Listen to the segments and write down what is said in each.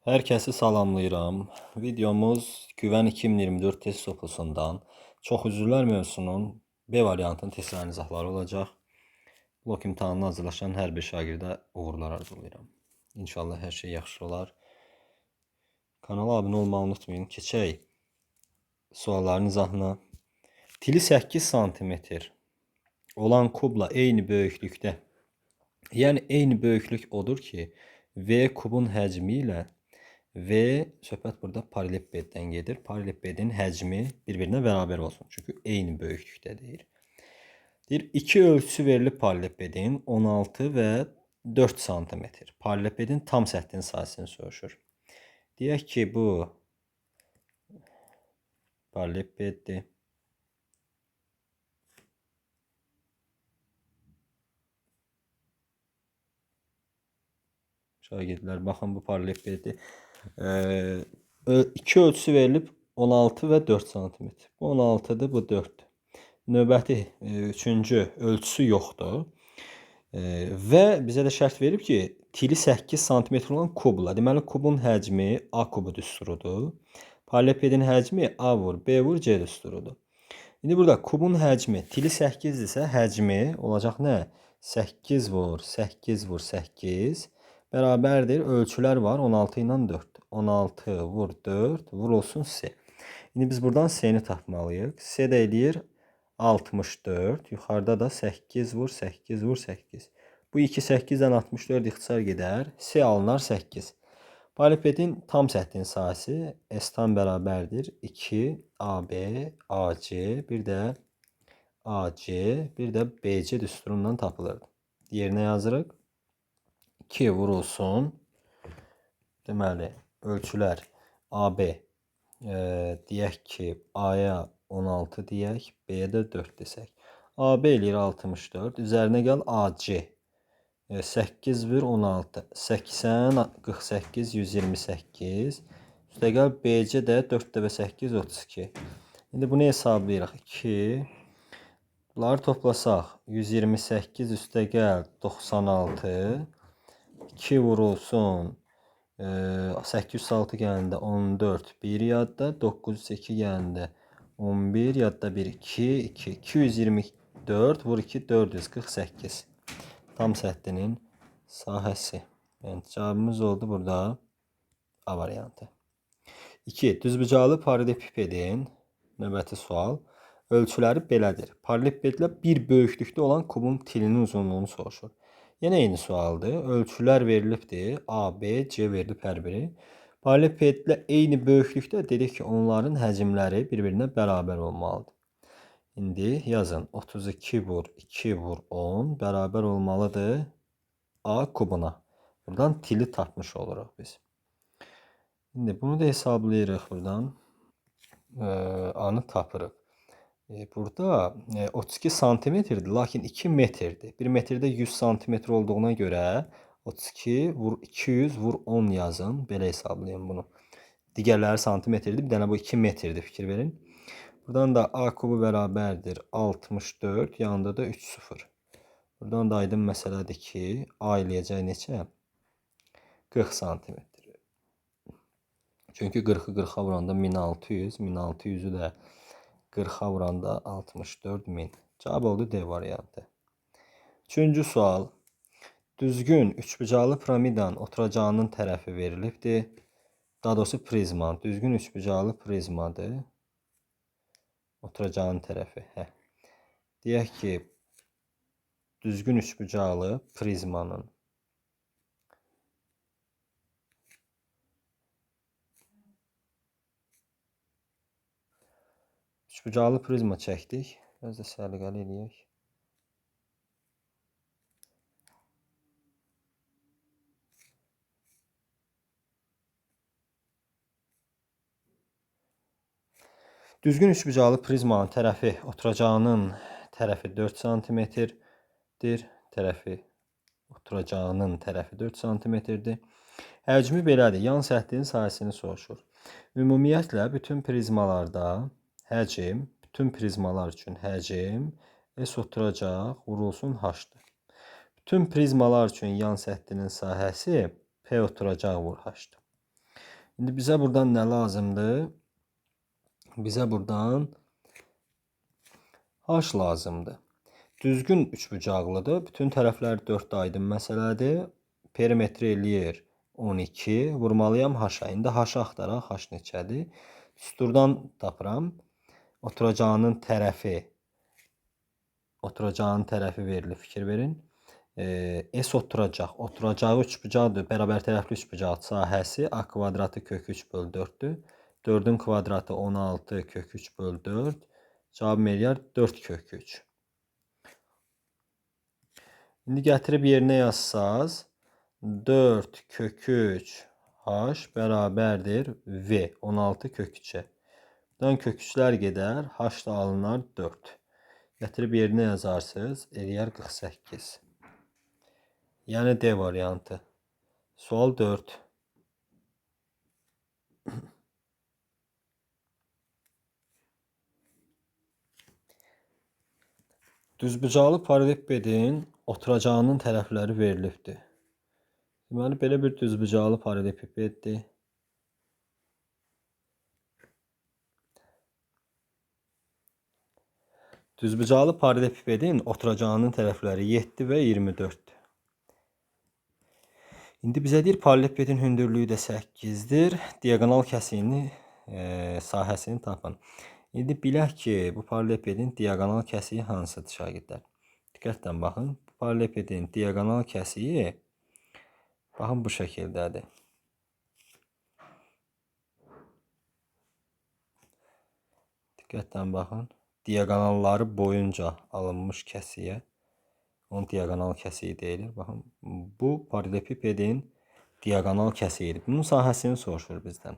Hər kəsi salamlayıram. Videomuz Güvən 2024 test oxusundan çox üzvlər mövzusunun B variantının testlərin izahları olacaq. Blok imtahanına hazırlaşan hər bir şagirdə uğurlar arzulayıram. İnşallah hər şey yaxşı olar. Kanala abunə olmağı unutmayın. Keçək sualların izahına. Tili 8 sm olan kubla eyni böyüklükdə, yəni eyni böyüklük odur ki, V kubun həcmi ilə V, söhbət burada paralelipeddən gedir. Paralelipedin həcmi bir-birinə bərabər olsun. Çünki eyni böyüklükdə deyir. Deyir, iki ölçüsü verilib paralelipedin 16 və 4 sm. Paralelipedin tam səthinin sahəsini soruşur. Deyək ki, bu paralelipeddir. Şagirdlər, baxın, bu paralelipeddir. İki ölçüsü verilib 16 və 4 sm. Bu 16-dır, bu 4-dür. Növbəti üçüncü ölçüsü yoxdur. Və bizə də şərt verib ki, tili 8 sm olan kubla. Deməli, kubun həcmi A kubu düsturudur. Paralelipedin həcmi A vur, B vur, C düsturudur. İndi burada kubun həcmi tili 8-dirsə, həcmi olacaq nə? 8 vur, 8 vur, 8 bərabərdir. Ölçülər var 16 ilə 4. 16 vur 4 vur olsun C. İndi biz buradan C-ni tapmalıyıq. C də eləyir 64. Yuxarıda da 8 vur 8 vur 8. Bu 2 8-dən 64 ixtisar gedər. C alınar 8. Paralelipedin tam səthinin sahəsi S tam bərabərdir. 2 AB, AC, bir də AC, bir də BC düsturundan tapılırdı. Yerinə yazırıq. 2 vurulsun. Deməli, ölçülər AB, deyək ki, A-ya 16 deyək, B-yə də 4 desək. AB eləyir 64, üzərinə gəl AC. 8 vur 16, 80, 48, 128. Üstəgəl BC də 4 dəfə 8, 32. İndi bunu hesablayırıq. 2, bunları toplasaq, 128 üstəgəl 96, 2 vurulsun, 806 gələndə 14, 1 yadda, 902 gələndə 11, yadda 1, 2, 2, 224 vur 2, 448. Tam səthinin sahəsi. Yəni, cavabımız oldu burada A variantı. 2. Düzbucaqlı paralelipedin növbəti sual. Ölçüləri belədir. Paralelipedlə bir böyüklükdə olan kubun tilinin uzunluğunu soruşur. Yenə eyni sualdır. Ölçülər verilibdir. A, B, C verilib hər biri. Paralelipedlə eyni böyüklükdə dedik ki, onların həcmləri bir-birinə bərabər olmalıdır. İndi yazın. 32 vur 2 vur 10 bərabər olmalıdır A kubuna. Buradan tili tapmış oluruq biz. İndi bunu da hesablayırıq buradan. A-nı tapırıq. Burada 32 santimetrdir, lakin 2 metrdir. 1 metrdə 100 santimetr olduğuna görə 32 vur 200 vur 10 yazın. Belə hesablayın bunu. Digərləri santimetrdir, bir dənə bu 2 metrdir, fikir verin. Buradan da A kubu bərabərdir 64, yanında da 3 0. Buradan da aydın məsələdir ki, A eləyəcək neçə? 40 santimetr. Çünki 40-ı 40-a vuranda 1600, 1600-ü də 40-a vuranda 64.000. Cavab oldu D variantı. Üçüncü sual. Düzgün üçbucaqlı piramidanın oturacağının tərəfi verilibdir. Daha doğrusu prizma. Düzgün üçbucaqlı prizmadır. Oturacağının tərəfi. Hə. Deyək ki, düzgün üçbucaqlı prizmanın üçbucaqlı prizma çəkdik. Biraz da səliqəli eləyək. Düzgün üçbucaqlı prizmanın tərəfi oturacağının tərəfi 4 santimetrdir. Tərəfi oturacağının tərəfi 4 santimetrdir. Həcmi belədir. Yan səthinin sahəsini soruşur. Ümumiyyətlə, bütün prizmalarda həcm, bütün prizmalar üçün həcm S oturacaq vurulsun H-dır. Bütün prizmalar üçün yan səthinin sahəsi P oturacaq vur H-dır. İndi bizə buradan nə lazımdır? Bizə buradan H lazımdır. Düzgün üçbucaqlıdır. Bütün tərəflər 4 aydın məsələdir. Perimetri eləyir 12. Vurmalıyam H-a. İndi H-ı axtaraq. H neçədir? Düsturdan tapıram. Oturacağının tərəfi verilir. Fikir verin. S oturacaq. Oturacağı üçbucaqdır. Bərabər tərəfli üçbucaq sahəsi A kvadratı kök 3 bölü 4-dür. 4-ün kvadratı 16 kök 3 bölü 4. Cavabım eləyər 4 kök 3. İndi gətirib yerinə yazsaz 4 kök 3 H bərabərdir V 16 kök 3-ə. Buradan kök 3-lər gedər. H da alınar 4. Gətirib yerinə yazarsınız. Eləyər 48. Yəni D variantı. Sual 4. Düzbucaqlı paralelipipedin oturacağının tərəfləri verilibdir. Deməli, belə bir düzbucaqlı paralelipipeddir. Düzbucaqlı paralelipipedin oturacağının tərəfləri 7 və 24-dür. İndi bizə deyir, paralelipipedin hündürlüyü də 8-dir. Diaqonal kəsiyini, sahəsini tapın. İndi bilək ki, bu paralelipipedin diaqonal kəsiyi hansıdır şagirdlər? Diqqətlə baxın. Bu paralelipipedin diaqonal kəsiyi baxın bu şəkildədir. Diqqətlə baxın. Diaqonalları boyunca alınmış kəsiyə onun diaqonal kəsiyi deyilir. Baxın, bu paralelipipedin diaqonal kəsiyidir. Bunun sahəsini soruşur bizdən.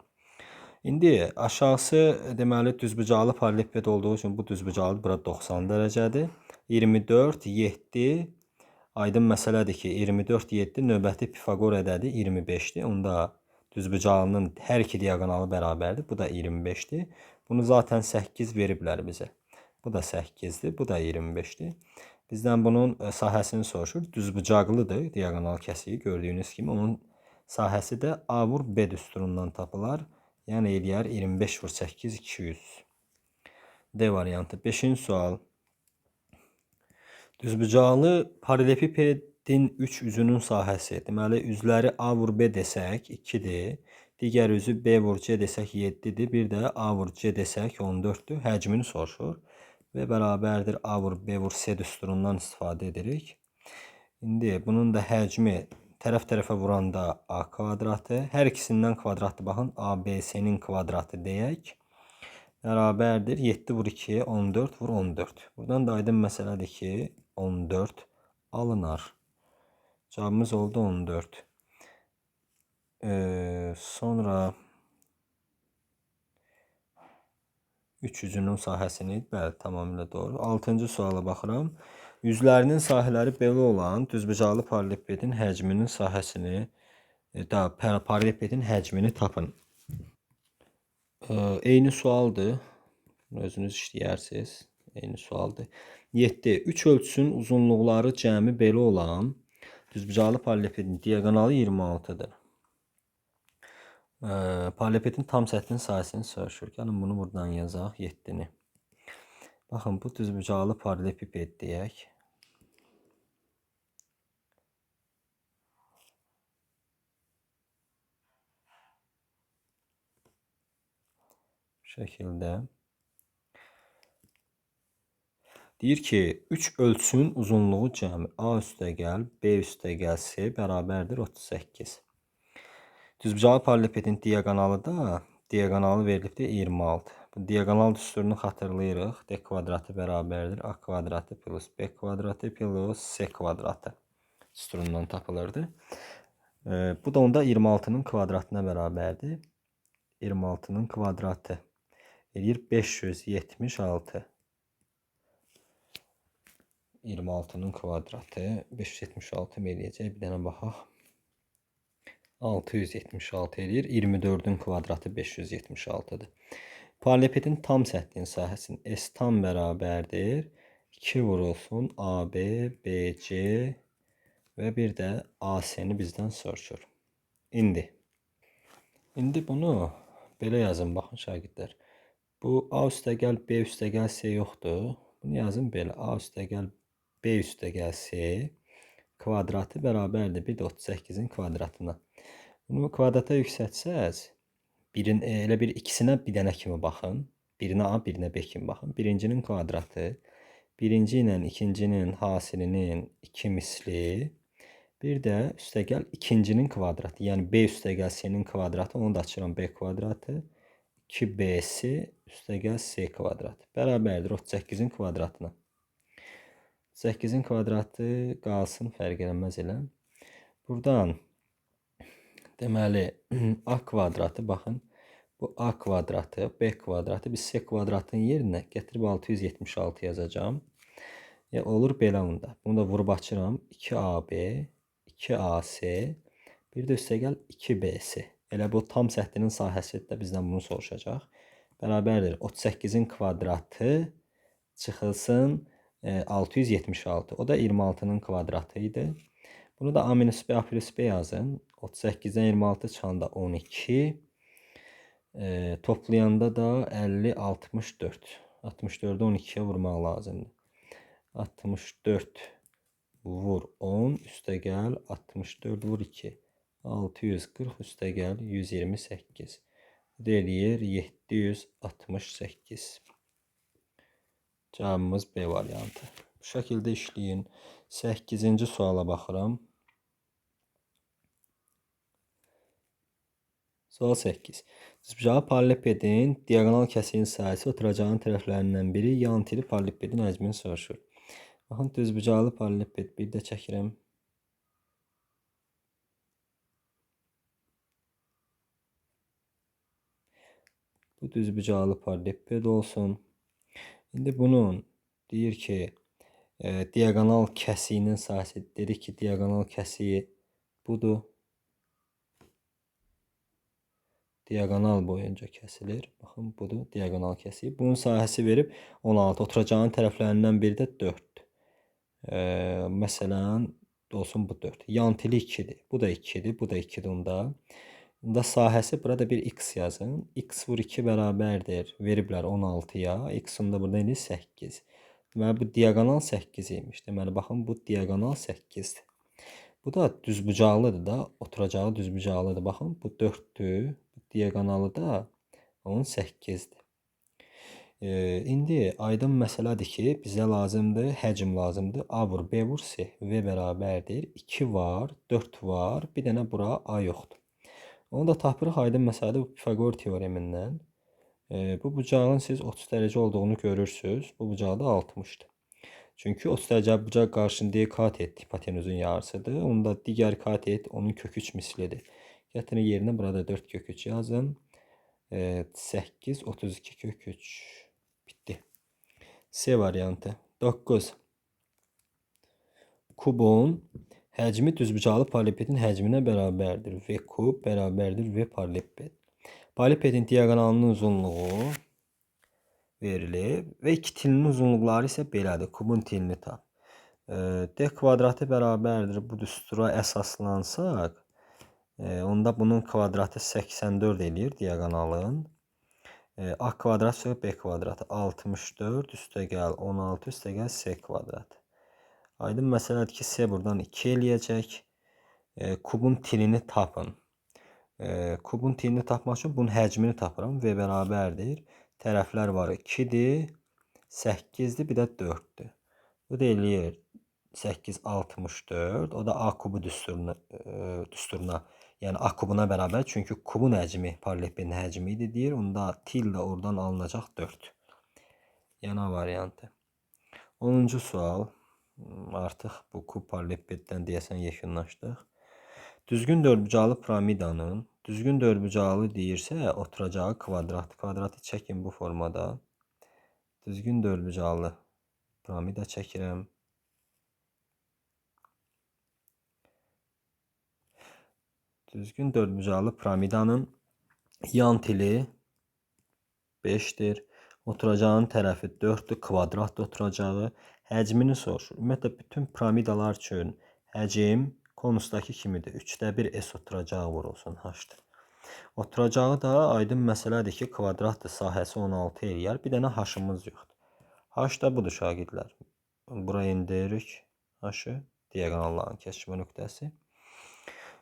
İndi aşağısı deməli düzbucaqlı paralelipiped olduğu üçün bu düzbucaqlı bura 90 dərəcədir. 24, 7 aydın məsələdir ki, 24, 7 növbəti Pifaqor ədədi 25-dir. Onda düzbucaqlının hər iki diaqonalı bərabərdir. Bu da 25-dir. Bunu zaten 8 veriblər bizə. Bu da 8-dir, bu da 25-dir. Bizdən bunun sahəsini soruşur. Düzbucaqlıdır diaqonal kəsiyi gördüyünüz kimi. Onun sahəsi də A vur B düsturundan tapılar. Yəni eləyər 25 vur 8, 200. D variantı. 5-ci sual. Düzbucaqlı paralelipipedin 3 üzünün sahəsi. Deməli, üzləri A vur B desək 2-dir. Digər üzü B vur C desək 7-dir. Bir də A vur C desək 14-dür. Həcmini soruşur. V bərabərdir A vur B vur C düsturundan istifadə edirik. İndi bunun da həcmi tərəf tərəfə vuranda A kvadratı, hər ikisindən kvadratı baxın, A, B, C-nin kvadratı deyək. Bərabərdir 7 vur 2, 14 vur 14. Buradan da aydın məsələdir ki, 14 alınar. Cavabımız oldu 14. Sonra 3 üzünün sahəsini, bəli, tamamilə doğru. 6-cı suala baxıram. Üzlərinin sahələri belə olan düzbucaqlı paralelipipedin həcminin sahəsini, paralelipipedin həcmini tapın. Eyni sualdır. Bunu özünüz işləyərsiniz. Eyni sualdır. 7. 3 ölçüsünün uzunluqları cəmi belə olan düzbucaqlı paralelipipedin diaqonalı 26-dır. Paralelipipedin tam səthinin sahəsini soruşur. Gəlin bunu buradan yazaq. 7-ni. Baxın, bu düzbucaqlı paralelipiped deyək. Bu şəkildə. Deyir ki, 3 ölçünün uzunluğu cəmi A üstəgəl, B üstəgəl C bərabərdir 38. Düzbucaqlı paralelipipedin diaqonalı da, diaqonalı verilibdir 26. Bu diaqonal düsturunu xatırlayırıq. D kvadratı bərabərdir A kvadratı plus B kvadratı plus C kvadratı düsturundan tapılırdı. Bu da onda 26-nın kvadratına bərabərdir. 26-nın kvadratı eləyir 576. 26-nın kvadratı 576 eləyəcək. Bir dənə baxaq. 676 eləyir. 24-ün kvadratı 576-dır. Paralelipipedin tam səthinin sahəsinin S tam bərabərdir. 2 vurulsun AB, BC və bir də AC-ni bizdən soruşur. İndi İndi bunu belə yazın, baxın şagirdlər. Bu A üstəgəl B üstəgəl C yoxdur. Bunu yazın belə. A üstəgəl B üstəgəl C kvadratı bərabərdir 1,38-in kvadratına. Bunu kvadrata yüksəltsəz, birin, elə bir ikisinə bir dənə kimi baxın. Birinə A, birinə B kimi baxın. Birincinin kvadratı, birinci ilə ikincinin hasilinin 2 misli, bir də üstəgəl ikincinin kvadratı, yəni B üstəgəl C-nin kvadratı, onu da açıram B kvadratı, 2BC üstəgəl C kvadratı bərabərdir 38-in kvadratına. 8-in kvadratı qalsın, fərq eləməz elə. Buradan deməli A kvadratı, baxın, bu A kvadratı, B kvadratı, biz C kvadratının yerinə gətirib 676 yazacağam. Ya, olur belə onda. Bunu da vurub açıram. 2AB, 2AC, bir də üstəgəl 2BC. Elə bu tam səthinin sahəsi də bizdən bunu soruşacaq. Bərabərdir 38-in kvadratı çıxılsın 676. O da 26-nın kvadratı idi. Bunu da A minus B, A plus B yazın. 38-dən 26 çıxanda 12. Toplayanda da 50, 64. 64-ü 12-yə vurmaq lazımdır. 64 vur 10, üstəgəl 64 vur 2. 640 üstəgəl 128. Bu da eləyir 768. Cavabımız B variantı. Bu şəkildə işləyin. 8-ci suala baxıram. Sual 8. Düzbucaqlı paralelipedin diaqonal kəsiyinin sahəsi oturacağın tərəflərindən biri yan tili paralelipedin həcmini soruşur. Baxın, düzbucaqlı paraleliped bir də çəkirəm. Bu düzbucaqlı paraleliped olsun. İndi bunun deyir ki, diaqonal kəsiyinin sahəsi, dedik ki, diaqonal kəsiyi budur. Diaqonal boyunca kəsilir. Baxın, budur diaqonal kəsiyi. Bunun sahəsi verib 16. Oturacağın tərəflərindən biri də 4-dür. Məsələn, olsun bu 4. Yan tili 2-dir. Bu da 2-dir. Bu da 2-dir onda. Bunda sahəsi, burada bir x yazın. X vur 2 bərabərdir. Veriblər 16-ya. X-ın da burada indi 8. Deməli, bu diaqonal 8 imiş. Deməli, baxın, bu diaqonal 8-dir. Bu da düzbucaqlıdır da. Oturacağı düzbucaqlıdır. Baxın, bu 4-dür. Bu diaqonalı da onun 8-dir. İndi aydın məsələdir ki, bizə lazımdır, həcm lazımdır. A vur, B vur, C. V bərabərdir. 2 var, 4 var, bir dənə bura A yoxdur. Onu da tapırıq aydın məsələdir bu Pifaqor teoremindən. Bu bucağın siz 30 dərəcə olduğunu görürsünüz. Bu bucağı da 60-dır. Çünki 30 dərəcə bucaq qarşısında katet hipotenuzun yarısıdır. Onda digər katet onun kök 3 mislidir. Gətirin yerinə burada 4 kök 3 yazın. 8, 32 kök 3. Bitdi. C variantı. 9. Kubun həcmi düzbucaqlı paralelipedin həcminə bərabərdir. V kub bərabərdir V paraleliped. Paralelipedin diaqonalının uzunluğu verilib və iki tilinin uzunluqları isə belədir. Kubun tilini tap. D kvadratı bərabərdir. Bu düstura əsaslansaq, onda bunun kvadratı 84 eləyir diaqonalın. A kvadrat üstəgəl B kvadratı 64 üstəgəl 16 üstəgəl C kvadratı. Aydın məsələdir ki, C buradan 2 eləyəcək. Kubun tilini tapın. Kubun tilini tapmaq üçün bunun həcmini tapıram. V bərabərdir. Tərəflər var 2-dir, 8-dir, bir də 4-dür. Bu da eləyir 8, 64. O da A kubu düsturuna, yəni A kubuna bərabər. Çünki kubun həcmi paralelipedin həcmi idi deyir. Onda til də oradan alınacaq 4. Yəni A variantı. 10-cu sual. Artıq bu kub paralelipeddən deyəsən yekunlaşdıq. Düzgün dördbucaqlı piramidanın, düzgün dördbucaqlı deyirsə, oturacağı kvadrat. Kvadratı çəkin bu formada. Düzgün dördbucaqlı piramida çəkirəm. Düzgün dördbucaqlı piramidanın yan tili 5-dir. Oturacağın tərəfi 4-dür, kvadratdır oturacağı. Həcmini soruşur. Ümumiyyətlə, bütün piramidalar üçün həcm konusdakı kimidir. 3-də 1 S oturacağı vurulsun H-dır. Oturacağı da aydın məsələdir ki, kvadratdır, sahəsi 16 eləyər. Bir dənə h-ımız yoxdur. H da budur şagirdlər. Bura endiririk h-ı, diaqonalların kəsişmə nöqtəsi.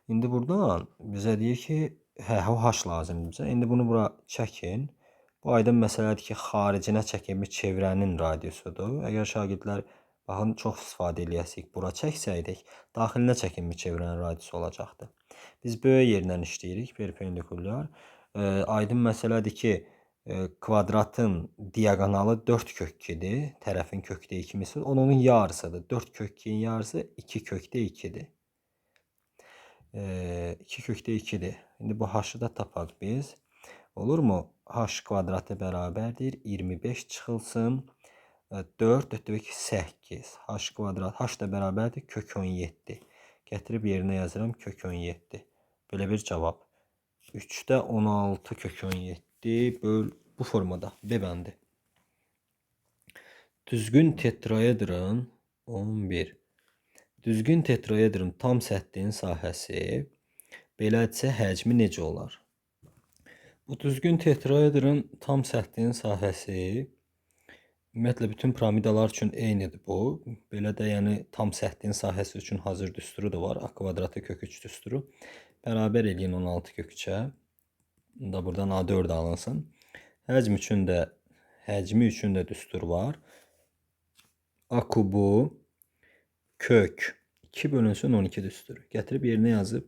İndi buradan bizə deyir ki, hə, o h lazımdır bizə. İndi bunu bura çəkin. Bu aydın məsələdir ki, xaricinə çəkilmiş çevrənin radiusudur. Əgər şagirdlər, baxın, çox istifadə eləyəsik, bura çəksəydik, daxilinə çəkilmiş çevrənin radiusu olacaqdı. Biz böyük yerlə işləyirik, perpendikulyar. Aydın məsələdir ki, kvadratın diaqonalı 4 kök 2-dir. Tərəfin kökdə 2-misi, onun yarısıdır. 4 kök 2-nin yarısı 2 kökdə 2-dir. 2 kökdə 2-dir. İndi bu h-ı da tapaq biz. Olurmu? H kvadratı bərabərdir. 25 çıxılsın. 4, 4 2, 8. H kvadrat, h da bərabərdir. Kök 17. Gətirib yerinə yazıram. Kök 17. Belə bir cavab. 3-də 16 kök 17 böl bu formada. B bəndi. Düzgün tetraedrın 11. Düzgün tetraedrın tam səthinin sahəsi belədirsə həcmi necə olar? Bu düzgün tetraedrın tam səthinin sahəsi ümumiyyətlə bütün piramidalar üçün eynidir bu. Belə də yəni tam səthinin sahəsi üçün hazır düsturu da var. A kvadratı kök 3 düsturu. Bərabər eləyin 16 kök 3-ə. Da buradan A4 alınsın. Həcm üçün də həcmi üçün də düstur var. A kubu kök 2 bölünsün 12 düsturu. Gətirib yerinə yazıb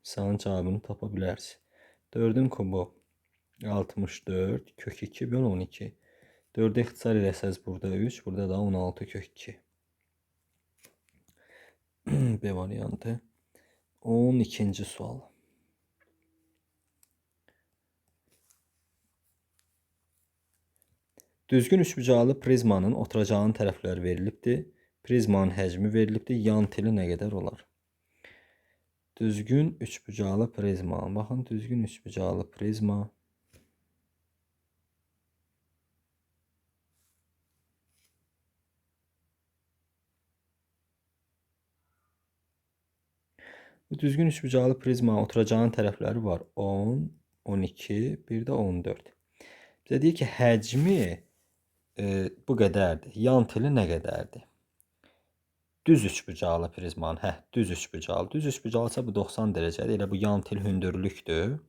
misalın cavabını tapa bilərsiniz. 4-ün kubu 64 kök 2 böl 12. 4-ü ixtisar eləsəz burada 3, burada da 16 kök 2. B variantı. 12-ci sual. Düzgün üçbucaqlı prizmanın oturacağının tərəfləri verilibdir. Prizmanın həcmi verilibdir. Yan tili nə qədər olar? Düzgün üçbucaqlı prizma. Baxın, düzgün üçbucaqlı prizma. Bu düzgün üçbucaqlı prizmanın oturacağının tərəfləri var. 10, 12, bir də 14. Bizə deyir ki, həcmi bu qədərdir. Yan tili nə qədərdir? Düz üçbucaqlı prizmanın, hə, düz üçbucaqlı. Düz üçbucaqlısa bu 90 dərəcədir. Elə bu yan til hündürlükdür.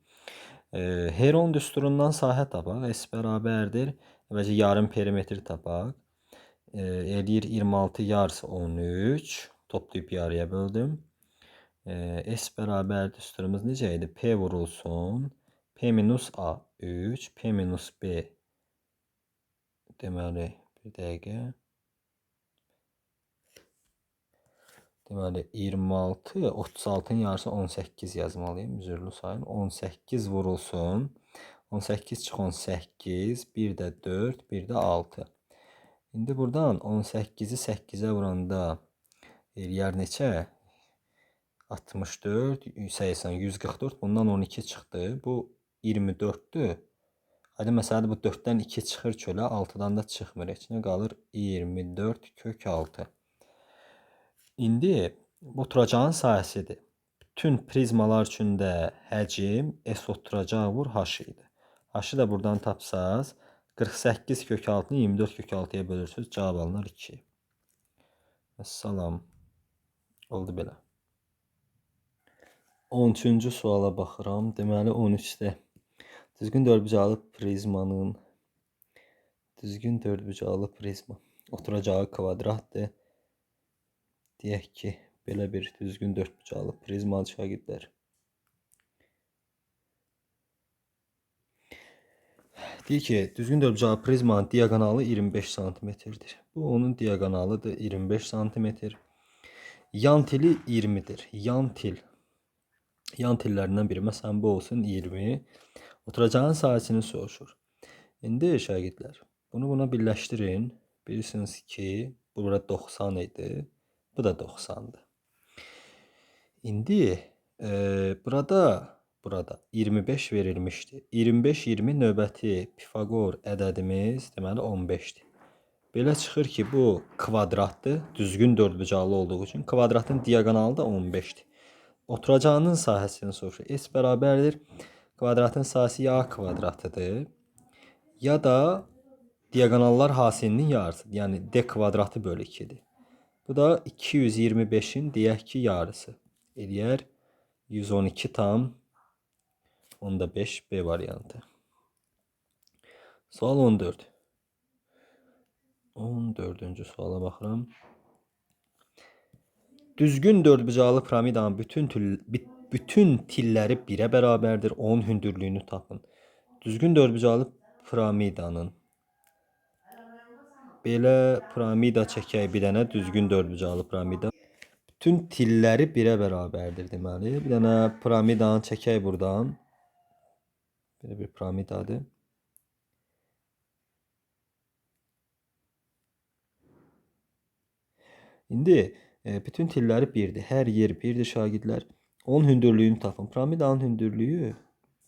Heron düsturundan sahə tapaq. S bərabərdir. Əvvəlcə yarım perimetr tapaq. Eləyir 26 yarısı 13. Toplayıb yarıya böldüm. S bərabər düsturumuz necə idi? P vurulsun. P minus A 3. P minus B deməli, bir dəqiqə. Deməli, 26, 36-nın yarısı 18 yazmalıyım. Üzürlü sayın. 18 vurulsun. 18 çıx 18, 1 də 4, 1 də 6. İndi buradan 18-i 8-ə vuranda eləyər neçə? 64, 80, 144. Bundan 12 çıxdı. Bu 24-dür. Hadi məsələdir, bu 4-dən 2 çıxır çölə, 6-dan da çıxmır. Heç nə qalır? 24 kök 6. İndi bu oturacağın sahəsidir. Bütün prizmalar üçün də həcm S oturacaq vur H idi. H-ı da buradan tapsaz 48 kök 6-nı 24 kök 6-ya bölürsünüz. Cavab alınır 2. Vəssalam. Oldu belə. 13-cü suala baxıram. Deməli 13-də düzgün dördbucaqlı prizmanın düzgün dördbucaqlı prizma oturacağı kvadratdır. Deyək ki, belə bir düzgün dördbucaqlı prizma şagirdlər. Deyir ki, düzgün dördbucaqlı prizmanın diaqonalı 25 santimetrdir. Bu onun diaqonalıdır, 25 santimetr. Yan tili 20-dir. Yan til. Yan tillərindən biri, məsələn, bu olsun 20. Oturacağın sahəsini soruşur. İndi şagirdlər, bunu buna birləşdirin. Bilirsiniz ki, bu burada 90 idi. Bu da 90-dır. İndi burada 25 verilmişdi. 25, 20 növbəti Pifaqor ədədimiz deməli 15-dir. Belə çıxır ki, bu kvadratdır. Düzgün dördbucaqlı olduğu üçün kvadratın diaqonalı da 15-dir. Oturacağının sahəsini soruşur. S bərabərdir. Kvadratın sahəsi ya A kvadratıdır, ya da diaqonallar hasilinin yarısıdır. Yəni D kvadratı bölü 2-dir. Bu da 225-in deyək ki, yarısı. Eləyər 112,5 B variantı. Sual 14. 14-cü suala baxıram. Düzgün dördbucaqlı piramidanın bütün tilləri 1-ə bərabərdir. Onun hündürlüyünü tapın. Düzgün dördbucaqlı piramidanın belə piramida çəkək bir dənə düzgün dördbucaqlı piramida. Bütün tilləri 1-ə bərabərdir deməli. Bir dənə piramidanı çəkək buradan. Belə bir piramidadır. İndi bütün tilləri 1-dir. Hər yer 1-dir şagirdlər. Onun hündürlüyünü tapın. Piramidanın hündürlüyü,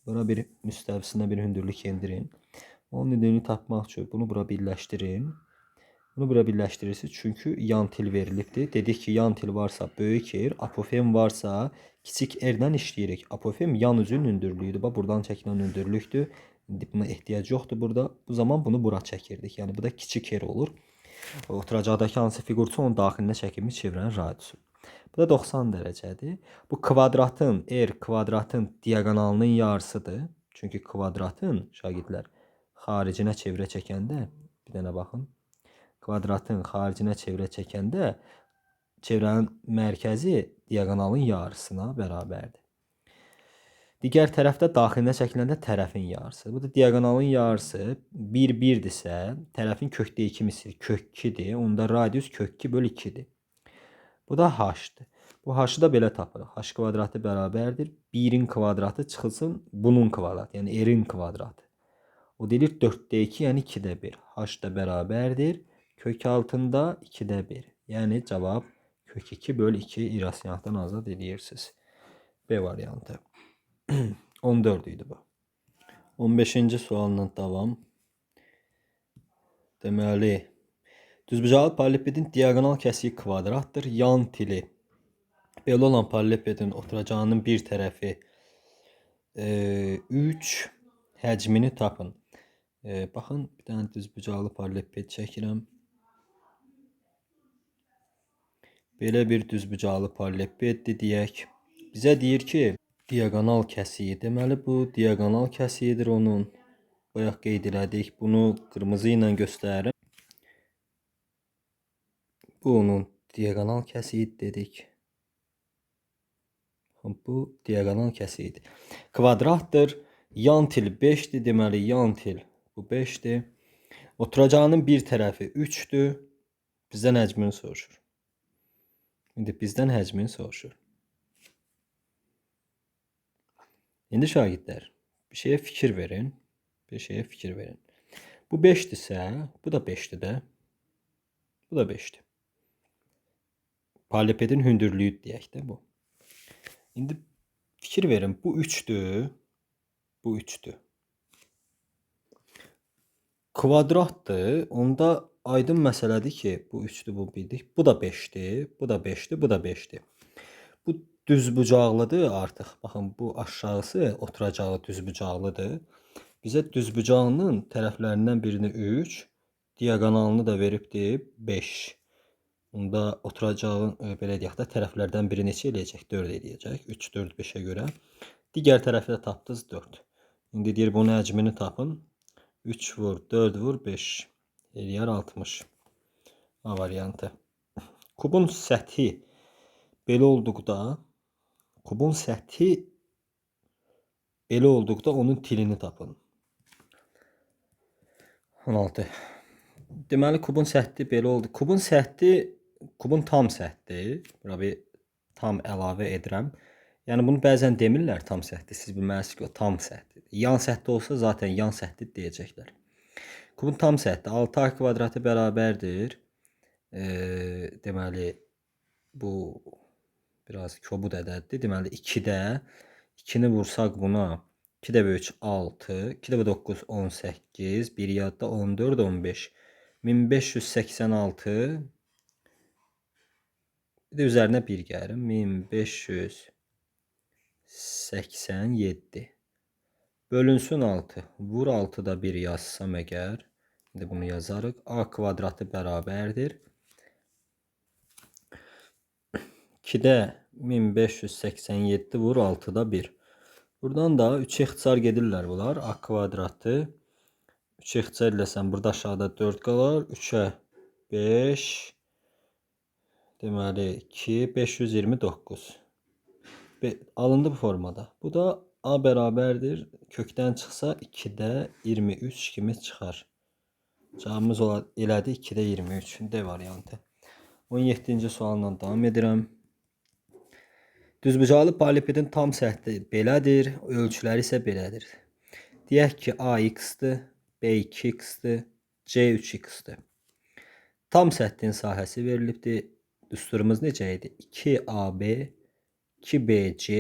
bura bir müstəvisinə bir hündürlük endirin. Onun hündürlüyünü tapmaq üçün bunu bura birləşdirin. Bunu bura birləşdirirsiniz. Çünki yan til verilibdir. Dedik ki, yan til varsa böyük R, apofem varsa kiçik R-dən işləyirik. Apofem yan üzün hündürlüyüdür. Bax, buradan çəkilən hündürlükdür. İndi buna ehtiyac yoxdur burada. Bu zaman bunu bura çəkirdik. Yəni bu da kiçik R olur. Oturacaqdakı hansı fiqursa onun daxilinə çəkilmiş çevrənin radiusu. Bu da 90 dərəcədir. Bu kvadratın, R kvadratın diaqonalının yarısıdır. Çünki kvadratın, şagirdlər, xaricinə çevrə çəkəndə, bir dənə baxın. Kvadratın xaricinə çevrə çəkəndə çevrənin mərkəzi diaqonalın yarısına bərabərdir. Digər tərəfdə daxilinə çəkiləndə tərəfin yarısı. Bu da diaqonalın yarısı 1, 1-dirsə, tərəfin kökdə 2 misli kök 2-dir. Onda radius kök 2 bölü 2-dir. Bu da h-dır. Bu h-ı da belə tapırıq. H kvadratı bərabərdir. 1-in kvadratı çıxılsın bunun kvadratı, yəni r-in kvadratı. O deyilir 4-də 2, yəni 2-də 1. H da bərabərdir. Kök altında 2-də 1. Yəni cavab kök 2 bölü 2 irrasionaldan azad edirsiniz. B variantı. 14 idi bu. 15-ci sualla davam. Deməli, düzbucaqlı parallelepipedin diaqonal kəsiyi kvadratdır. Yan tili belə olan parallelepipedin oturacağının bir tərəfi 3 həcmini tapın. Baxın, bir dənə düzbucaqlı parallelepiped çəkirəm. Belə bir düzbucaqlı parallelepipeddir deyək. Bizə deyir ki, diaqonal kəsiyi. Deməli, bu diaqonal kəsiyidir onun. Bayaq qeyd elədik. Bunu qırmızı ilə göstərirəm. Bu onun diaqonal kəsiyi dedik. Bu diaqonal kəsiyidir. Kvadratdır. Yan til 5-dir. Deməli, yan til bu 5-dir. Oturacağının bir tərəfi 3-dür. Bizdən həcmini soruşur. İndi bizdən həcmini soruşur. İndi şagirdlər, bir şeyə fikir verin. Bir şeyə fikir verin. Bu 5-dirsə, bu da 5-dir də. Bu da 5-dir. Parallelepipedin hündürlüyü deyək də bu. İndi fikir verin, bu 3-dür. Bu 3-dür. Kvadratdır. Onda aydın məsələdir ki, bu 3-dür, bu bildik. Bu da 5-dir, bu da 5-dir, bu da 5-dir. Bu düzbucaqlıdır artıq. Baxın, bu aşağısı oturacağı düzbucaqlıdır. Bizə düzbucağının tərəflərindən birini 3, diaqonalını da veribdir 5. Onda oturacağın, belə deyək də, tərəflərdən biri neçə eləyəcək? 4 eləyəcək. 3, 4, 5-ə görə. Digər tərəfi də tapdınız 4. İndi deyir, bunun həcmini tapın. 3 vur, 4 vur, 5. Eləyər 60. A variantı. Kubun səthi belə olduqda, kubun səthi belə olduqda onun tilini tapın. 16. Deməli, kubun səthi belə oldu. Kubun səthi, kubun tam səthi. Bura bir tam əlavə edirəm. Yəni, bunu bəzən demirlər tam səthi. Siz bilməlisiniz ki, o tam səthidir. Yan səthi olsa zaten yan səthi deyəcəklər. Kubun tam səthi 6A kvadratı bərabərdir. Deməli, bu biraz kobud ədəddir. Deməli, 2-də 2-ni vursaq buna 2 dəfə 3, 6, 2 dəfə 9, 18, 1 yadda 14, 15. 1586, bir də üzərinə 1 gəlir. 1587. Bölünsün 6. Vur 6-da 1 yazsam əgər, indi bunu yazarıq. A kvadratı bərabərdir. 2-də 1587 vur 6-da 1. Buradan da 3-ə ixtisar gedirlər bunlar. A kvadratı 3-ə ixtisar eləsəm burada aşağıda 4 qalar. 3-ə 5, deməli 2, 529. Alındı bu formada. Bu da A bərabərdir. Kökdən çıxsa 2-də 23 kimi çıxar. Cavabımız elədi 2-də 23. D variantı. 17-ci sualla davam edirəm. Düzbucaqlı paralelipedin tam səthi belədir, ölçüləri isə belədir. Deyək ki, A x-dir, B 2x-dir, C 3x-dir. Tam səthin sahəsi verilibdir. Düsturumuz necə idi? 2AB, 2BC,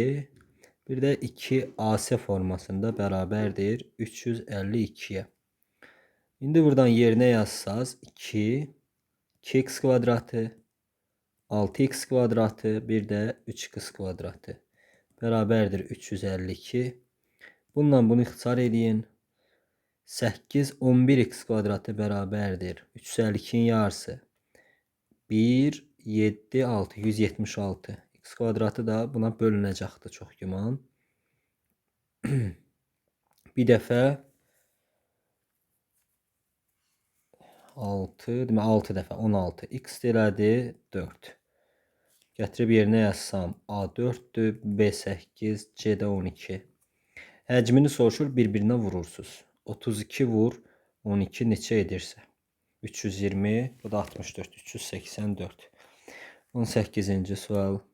bir də 2AC formasında bərabərdir 352-yə. İndi buradan yerinə yazsaz 2, 2x kvadratı, 6x kvadratı, bir də 3x kvadratı bərabərdir 352. Bununla bunu ixtisar eləyin. 8, 11x kvadratı bərabərdir 352-nin yarısı. 1, 7, 6, 176. X kvadratı da buna bölünəcəkdir çox güman. Bir dəfə 6, demək 6 dəfə 16. X elədi 4. Gətirib yerinə yazsam A 4-dür, B 8, C də 12. Həcmini soruşur, bir-birinə vurursunuz. 32 vur 12 neçə edirsə? 320, bu da 64, 384. 18-ci sual.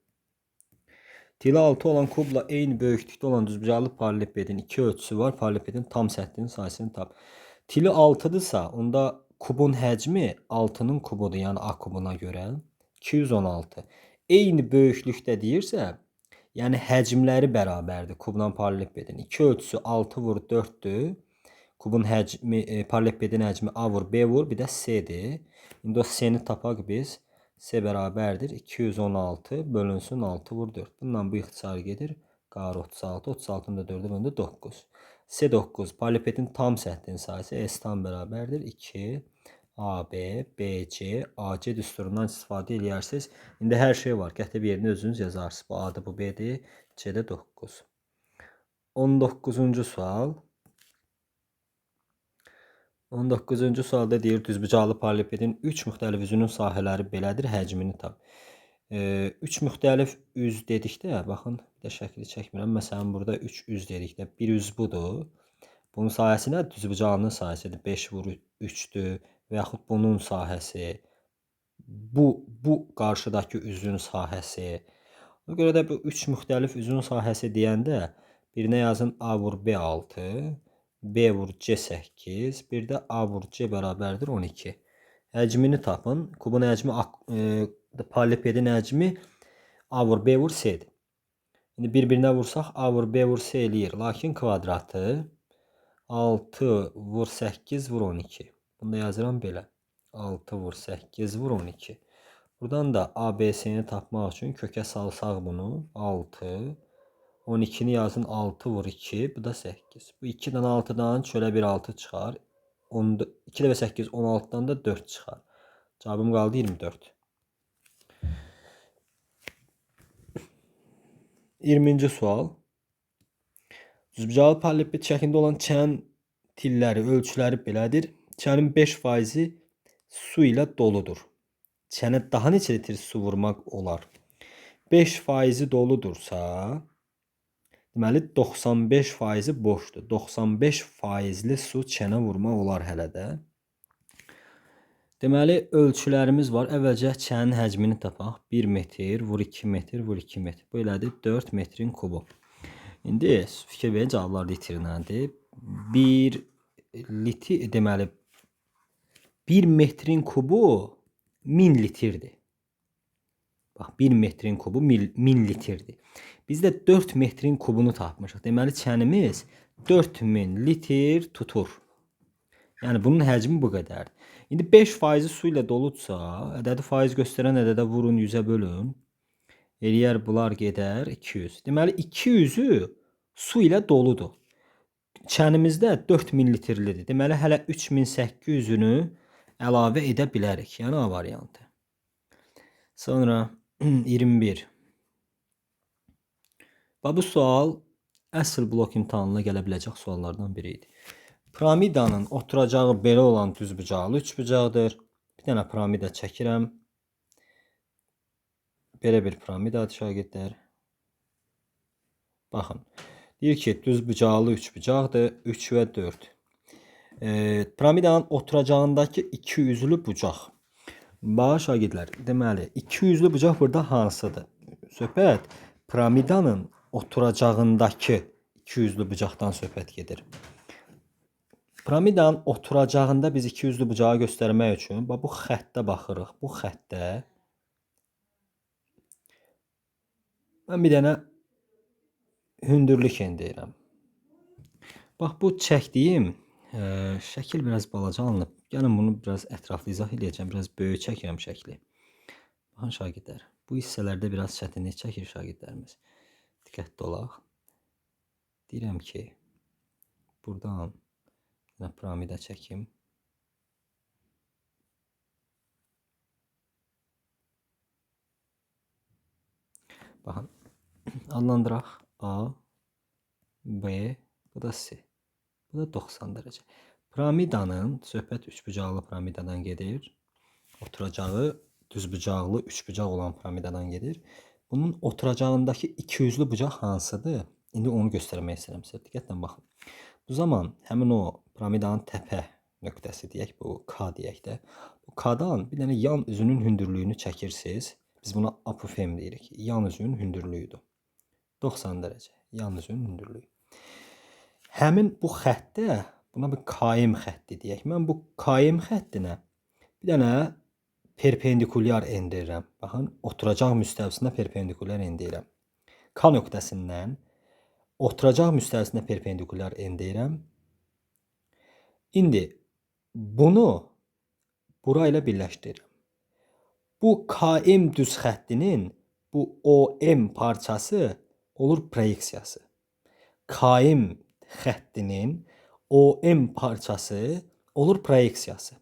Tili 6 olan kubla eyni böyüklükdə olan düzbucaqlı paralelipedin iki ölçüsü var. Paralelipedin tam səthinin sahəsini tap. Tili 6-dırsa, onda kubun həcmi 6-nın kubudur, yəni A kubuna görə 216. Eyni böyüklükdə deyirsə, yəni həcmləri bərabərdir kubla paralelipedin. İki ölçüsü 6 vur 4-dür. Kubun həcmi, paralelipedin həcmi A vur B vur, bir də C-dir. İndi o C-ni tapaq biz. C bərabərdir 216 bölünsün 6 vur 4. Bununla bu ixtisar gedir. Qalır 36. 36-nı da 4-ə bölündü 9. C 9. Paralelipedin tam səthinin sahəsi S tam bərabərdir 2 AB, BC, AC düsturundan istifadə eləyərsiniz. İndi hər şey var. Gətirib yerinə özünüz yazarsınız. Bu A-dır, bu B-dir. C-də 9. 19-cu sual. 19-cu sualda deyir, düzbucaqlı paralelipedin 3 müxtəlif üzünün sahələri belədir, həcmini tap. 3 müxtəlif üz dedikdə, baxın, bir də şəkli çəkmirəm. Məsələn, burada 3 üz dedikdə, bir üz budur. Bunun sahəsi nədir? Düzbucaqlının sahəsidir. 5 vur 3-dür və yaxud bunun sahəsi. Bu qarşıdakı üzün sahəsi. Ona görə də bu 3 müxtəlif üzün sahəsi deyəndə birinə yazın A vur B 6, B vur C 8, bir də A vur C bərabərdir 12. Həcmini tapın. Kubun həcmi, paralelipedin həcmi A vur B vur C-dir. İndi bir-birinə vursaq A vur B vur C eləyir. Lakin kvadratı 6 vur 8 vur 12. Bunu da yazıram belə. 6 vur 8 vur 12. Buradan da ABC-ni tapmaq üçün kökə salsaq bunu 6, 12-ni yazın 6 vur 2, bu da 8. Bu 2-dən 6-dan çölə bir 6 çıxar. 2 dəfə 8, 16-dan da 4 çıxar. Cavabım qaldı 24. 20-ci sual. Düzbucaqlı paraleliped şəklində olan çənin tilləri, ölçüləri belədir. Çənin 5%-i su ilə doludur. Çənə daha neçə litr su vurmaq olar? 5%-i doludursa, deməli 95%-i boşdur. 95%-li su çənə vurmaq olar hələ də. Deməli, ölçülərimiz var. Əvvəlcə çənin həcmini tapaq. 1 metr vur 2 metr vur 2 metr. Bu elədi 4 metrin kubu. İndi fikir verin, cavablar litrlədir. 1 litr, deməli 1 metrin kubu 1000 litrdir. Bax, 1 metrin kubu 1000 litrdir. Biz də 4 metrin kubunu tapmışıq. Deməli, çənimiz 4000 litr tutur. Yəni, bunun həcmi bu qədərdir. İndi 5% su ilə doludsa, ədədi faiz göstərən ədədə vurun, 100-ə bölün. Eləyər bunlar gedər 200. Deməli, 200-ü su ilə doludur. Çənimizdə 4 millilitrlidir. Deməli, hələ 3800-ünü əlavə edə bilərik. Yəni, A variantı. Sonra 21. Bax, bu sual əsl blok imtahanına gələ biləcək suallardan biri idi. Piramidanın oturacağı belə olan düzbucaqlı üçbucaqdır. Bir dənə piramida çəkirəm. Belə bir piramidadır şagirdlər. Baxın. Deyir ki, düzbucaqlı üçbucaqdır. 3 və 4. Piramidanın oturacağındakı iki üzlü bucaq. Bax, şagirdlər, deməli, iki üzlü bucaq burada hansıdır? Söhbət piramidanın oturacağındakı iki üzlü bucaqdan söhbət gedir. Piramidanın oturacağında biz iki üzlü bucağı göstərmək üçün bax, bu xəttə baxırıq. Bu xəttə mən bir dənə hündürlük endirirəm. Bax, bu çəkdiyim şəkil biraz balaca alınıb. Gəlin bunu biraz ətraflı izah eləyəcəm. Biraz böyük çəkirəm şəkli. Baxın şagirdlər, bu hissələrdə biraz çətinlik çəkir şagirdlərimiz. Diqqətli olaq. Deyirəm ki, buradan piramida çəkim. Baxın, adlandıraq A, B, bu da C. Bu da 90 dərəcə. Piramidanın, söhbət üçbucaqlı piramidadan gedir. Oturacağı düzbucaqlı üçbucaq olan piramidadan gedir. Bunun oturacağındakı iki üzlü bucaq hansıdır? İndi onu göstərmək istəyirəm sizə. Diqqətlə baxın. Bu zaman həmin o piramidanın təpə nöqtəsi deyək, bu K deyək də. Bu K-dan bir dənə yan üzünün hündürlüyünü çəkirsiniz. Biz buna apofem deyirik. Yan üzünün hündürlüyüdür. 90 dərəcə. Yan üzünün hündürlüyü. Həmin bu xəttə, buna bir KM xətti deyək. Mən bu KM xəttinə bir dənə perpendikulyar endirirəm. Baxın, oturacaq müstəvisinə perpendikulyar endirirəm. K nöqtəsindən oturacaq müstəvisinə perpendikulyar endirirəm. İndi bunu bura ilə birləşdirirəm. Bu KM düz xəttinin bu OM parçası olur proyeksiyası. KM xəttinin OM parçası olur proyeksiyası.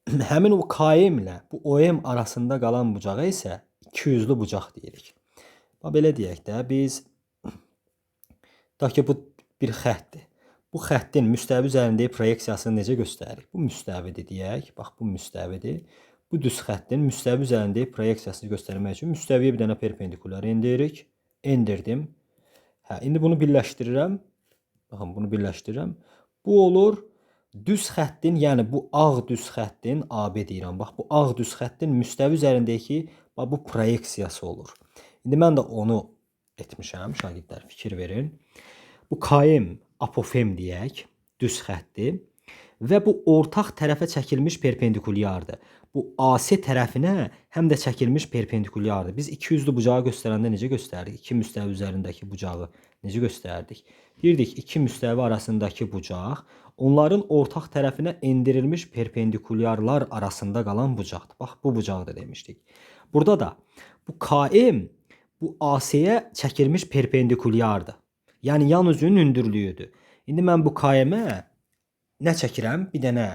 Həmin o KM ilə bu OM arasında qalan bucağa isə iki üzlü bucaq deyirik. Bax, belə deyək də, biz tutaq ki, bu bir xəttdir. Bu xəttin müstəvi üzərindəki proyeksiyasını necə göstəririk? Bu müstəvidir deyək. Bax, bu müstəvidir. Bu düz xəttin müstəvi üzərindəki proyeksiyasını göstərmək üçün müstəviyə bir dənə perpendikulyar endiririk. Endirdim. Hə, indi bunu birləşdirirəm. Baxın, bunu birləşdirirəm. Bu olur düz xəttin, yəni bu ağ düz xəttin, AB deyirəm. Bax, bu ağ düz xəttin müstəvi üzərindəki bax, bu proyeksiyası olur. İndi mən də onu etmişəm, şagirdlər, fikir verin. Bu KM, apofem deyək, düz xətti və bu ortaq tərəfə çəkilmiş perpendikulyardır. Bu AC tərəfinə həm də çəkilmiş perpendikulyardır. Biz iki üzlü bucağı göstərəndə necə göstərdik? İki müstəvi üzərindəki bucağı necə göstərdik? Deyirdik, iki müstəvi arasındakı bucaq onların ortaq tərəfinə endirilmiş perpendikulyarlar arasında qalan bucaqdır. Bax, bu bucaqdır demişdik. Burada da bu KM bu AC-yə çəkilmiş perpendikulyardır. Yəni, yan üzünün hündürlüyüdür. İndi mən bu KM-ə nə çəkirəm? Bir dənə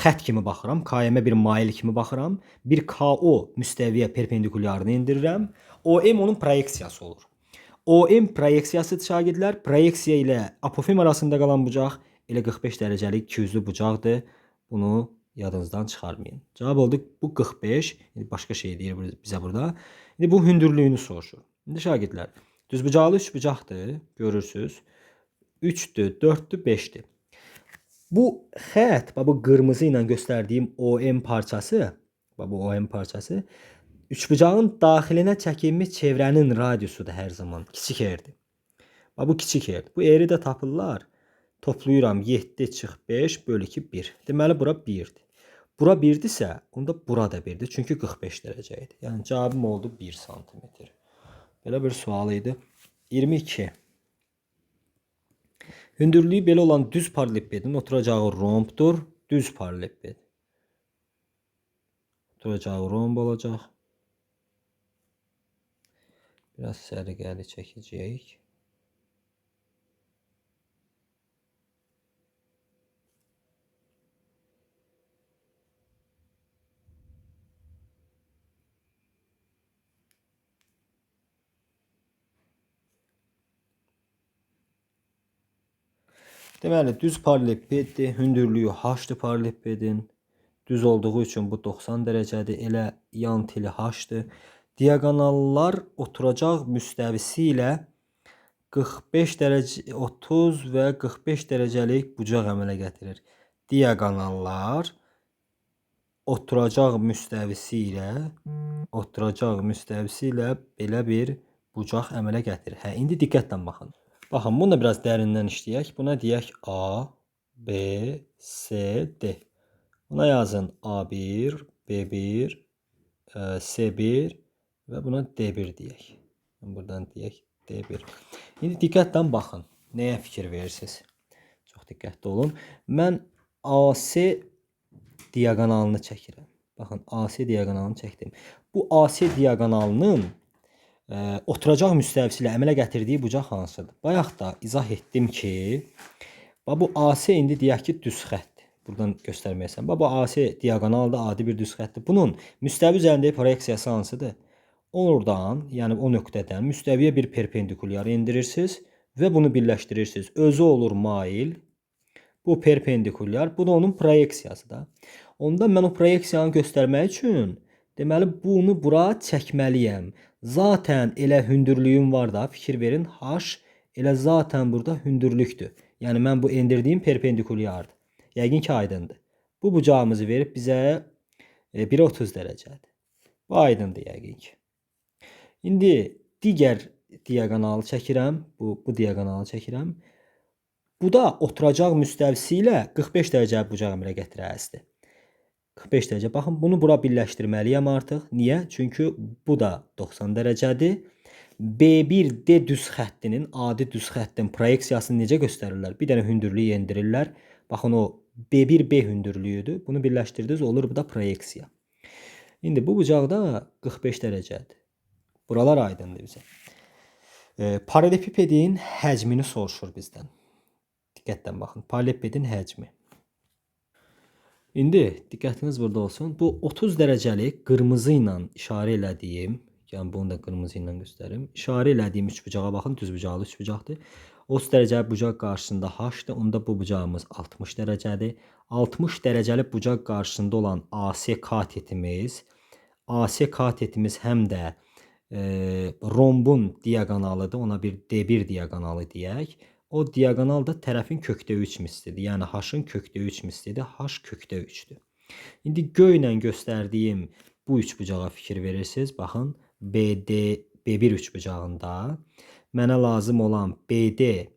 xətt kimi baxıram. KM-ə bir mail kimi baxıram. Bir KO müstəviyə perpendikulyarını endirirəm. OM onun proyeksiyası olur. OM proyeksiyası şagirdlər, proyeksiya ilə apofem arasında qalan bucaq elə 45 dərəcəlik ikiyüzlü bucaqdır. Bunu yadınızdan çıxarmayın. Cavab oldu bu 45. İndi başqa şey deyir bizə burada. İndi bu hündürlüyünü soruşur. İndi şagirdlər, düzbucaqlı üçbucaqdır, görürsüz. 3-dür, 4-dür, 5-dir. Bu xətt, bax bu qırmızı ilə göstərdiyim OM parçası, bax bu OM parçası üçbucağın daxilinə çəkilmiş çevrənin radiusudur hər zaman. Kiçik R-dir. Bax bu kiçik R. Bu R-i də tapırlar. Toplayıram 7 çıx 5 bölü 2 1. Deməli bura 1-dir. Bura 1-dirsə, onda bura da 1-dir. Çünki 45 dərəcə idi. Yəni cavabım oldu 1 santimetr. Belə bir sual idi. 22. Hündürlüyü belə olan düz parallelepipedin oturacağı rombdur. Düz parallelepiped. Oturacağı romb olacaq. Biraz səliqəli çəkəcəyik. Deməli, düz paralelipeddir. Hündürlüyü h-dır paralelipedin. Düz olduğu üçün bu 90 dərəcədir. Elə yan tili h-dır. Diaqonallar oturacaq müstəvisi ilə 45 dərəcə, 30 və 45 dərəcəlik bucaq əmələ gətirir. Diaqonallar oturacaq müstəvisi ilə belə bir bucaq əmələ gətirir. Hə, indi diqqətlə baxın. Baxın, bunu da biraz dərindən işləyək. Buna deyək A, B, C, D. Buna yazın A1, B1, C1 və buna D1 deyək. Buradan deyək D1. İndi diqqətlə baxın. Nəyə fikir verirsiniz? Çox diqqətli olun. Mən AC diaqonalını çəkirəm. Baxın, AC diaqonalını çəkdim. Bu AC diaqonalının oturacaq müstəvisi ilə əmələ gətirdiyi bucaq hansıdır? Bayaq da izah etdim ki, bu AC indi deyək ki, düz xəttdir. Buradan göstərməyəsən. Bu AC diaqonalda adi bir düz xəttdir. Bunun müstəvi üzərindəki proyeksiyası hansıdır? Oradan, yəni o nöqtədən müstəviyə bir perpendikulyar endirirsiniz və bunu birləşdirirsiniz. Özü olur mail. Bu perpendikulyar, bu da onun proyeksiyası da. Onda mən o proyeksiyanı göstərmək üçün deməli bunu bura çəkməliyəm. Zaten elə hündürlüyüm var da, fikir verin, h elə zaten burada hündürlükdür. Yəni mən bu endirdiyim perpendikulyardır. Yəqin ki, aydındır. Bu bucağımızı verib bizə 1,30 dərəcədir. Bu aydındır yəqin ki. İndi digər diaqonalı çəkirəm. Bu diaqonalı çəkirəm. Bu da oturacaq müstəvisi ilə 45 dərəcə bucaq əmələ gətirəsidir. 45 dərəcə. Baxın, bunu bura birləşdirməliyəm artıq. Niyə? Çünki bu da 90 dərəcədir. B1D düz xəttinin, adi düz xəttin proyeksiyasını necə göstərirlər? Bir dənə hündürlük endirirlər. Baxın, o B1B hündürlüyüdür. Bunu birləşdirdiniz, olur bu da proyeksiya. İndi bu bucaq da 45 dərəcədir. Buralar aydındır bizə. Paralelipipedin həcmini soruşur bizdən. Diqqətlə baxın. Paralelipipedin həcmi. İndi diqqətiniz burada olsun. Bu 30 dərəcəlik qırmızı ilə işarə elədiyim, yəni bunu da qırmızı ilə göstərim. İşarə elədiyim üçbucağa baxın, düzbucaqlı üçbucaqdır. 30 dərəcəli bucaq qarşısında h-dır. Onda bu bucağımız 60 dərəcədir. 60 dərəcəli bucaq qarşısında olan AC katetimiz, AC katetimiz həm də rombun diaqonalıdır. Ona bir D1 diaqonalı deyək. O diaqonal da tərəfin kökdə 3 mislidir. Yəni h-ın kökdə 3 mislidir. H kökdə 3-dür. İndi göy ilə göstərdiyim bu üçbucağa fikir verirsiniz. Baxın, BD, B1 üçbucağında mənə lazım olan BD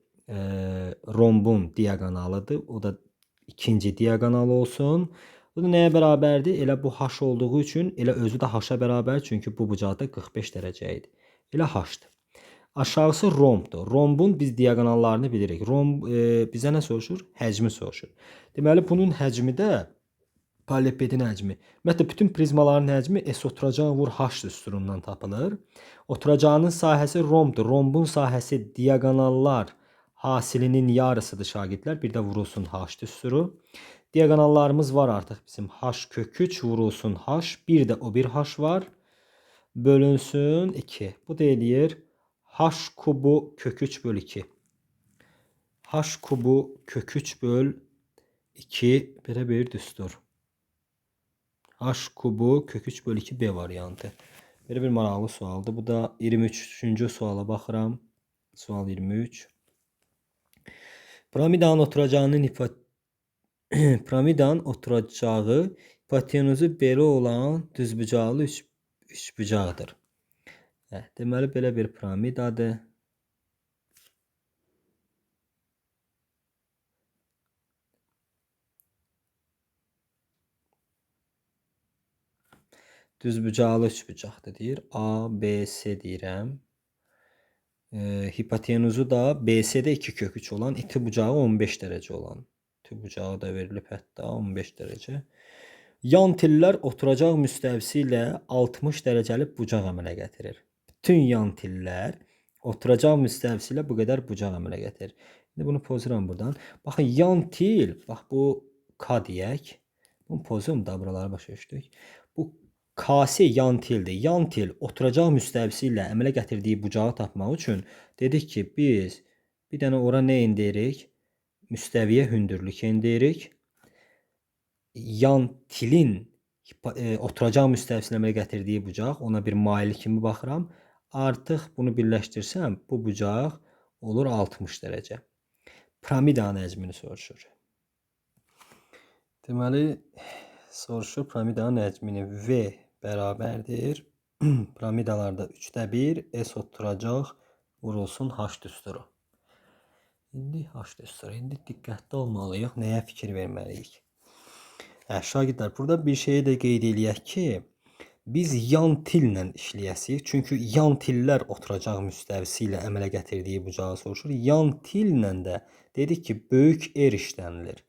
rombun diaqonalıdır. O da ikinci diaqonal olsun. Bu da nəyə bərabərdir? Elə bu h olduğu üçün elə özü də h-a bərabər. Çünki bu bucaqda 45 dərəcə idi. Elə h-dır. Aşağısı rombdur. Rombun biz diaqonallarını bilirik. Romb bizə nə soruşur? Həcmi soruşur. Deməli, bunun həcmi də paralelipedin həcmi. Ümumiyyətlə, bütün prizmaların həcmi S oturacaq vur H düsturundan tapılır. Oturacağının sahəsi rombdur. Rombun sahəsi diaqonallar hasilinin yarısıdır şagirdlər. Bir də vurulsun H düsturu. Diaqonallarımız var artıq bizim. H kök 3 vurulsun H. Bir də o bir H var. Bölünsün 2. Bu da eləyir H kubu kök 3 böl 2. H kubu kök 3 böl 2 belə bir düstur. H kubu kök 3 böl 2 B variantı. Belə bir maraqlı sualdır. Bu da 23-cü suala baxıram. Sual 23. Piramidanın oturacağının piramidanın oturacağı hipotenuzu belə olan düzbucaqlı üçbucaqdır. Deməli, belə bir piramidadır. Düzbucaqlı üçbucaqdır deyir. A, B, C deyirəm. Hipotenuzu da BC-də 2 kök 3 olan, iti bucağı 15 dərəcə olan. İti bucağı da verilib hətta 15 dərəcə. Yan tillər oturacaq müstəvisi ilə 60 dərəcəlik bucaq əmələ gətirir. Bütün yan tillər oturacaq müstəvisi ilə bu qədər bucaq əmələ gətirir. İndi bunu pozuram buradan. Baxın, yan til, bax bu K deyək. Bunu pozum da buraları başa düşdük. Bu KS yan tildir. Yan til oturacaq müstəvisi ilə əmələ gətirdiyi bucağı tapmaq üçün dedik ki, biz bir dənə ora nə endirik? Müstəviyə hündürlük endirik. Yan tilin oturacaq müstəvisini əmələ gətirdiyi bucaq, ona bir mail kimi baxıram. Artıq bunu birləşdirsəm, bu bucaq olur 60 dərəcə. Piramidanın həcmini soruşur. Deməli, soruşur piramidanın həcmini. V bərabərdir. Piramidalarda 3-də 1 S oturacaq vurulsun H düsturu. İndi H düsturu. İndi diqqətli olmalıyıq. Nəyə fikir verməliyik? Şagirdlər, burada bir şeyi də qeyd eləyək ki, biz yan tillə işləyəsik. Çünki yan tillər oturacaq müstəvisi ilə əmələ gətirdiyi bucağı soruşur. Yan tillə də dedik ki, böyük R işlənilir.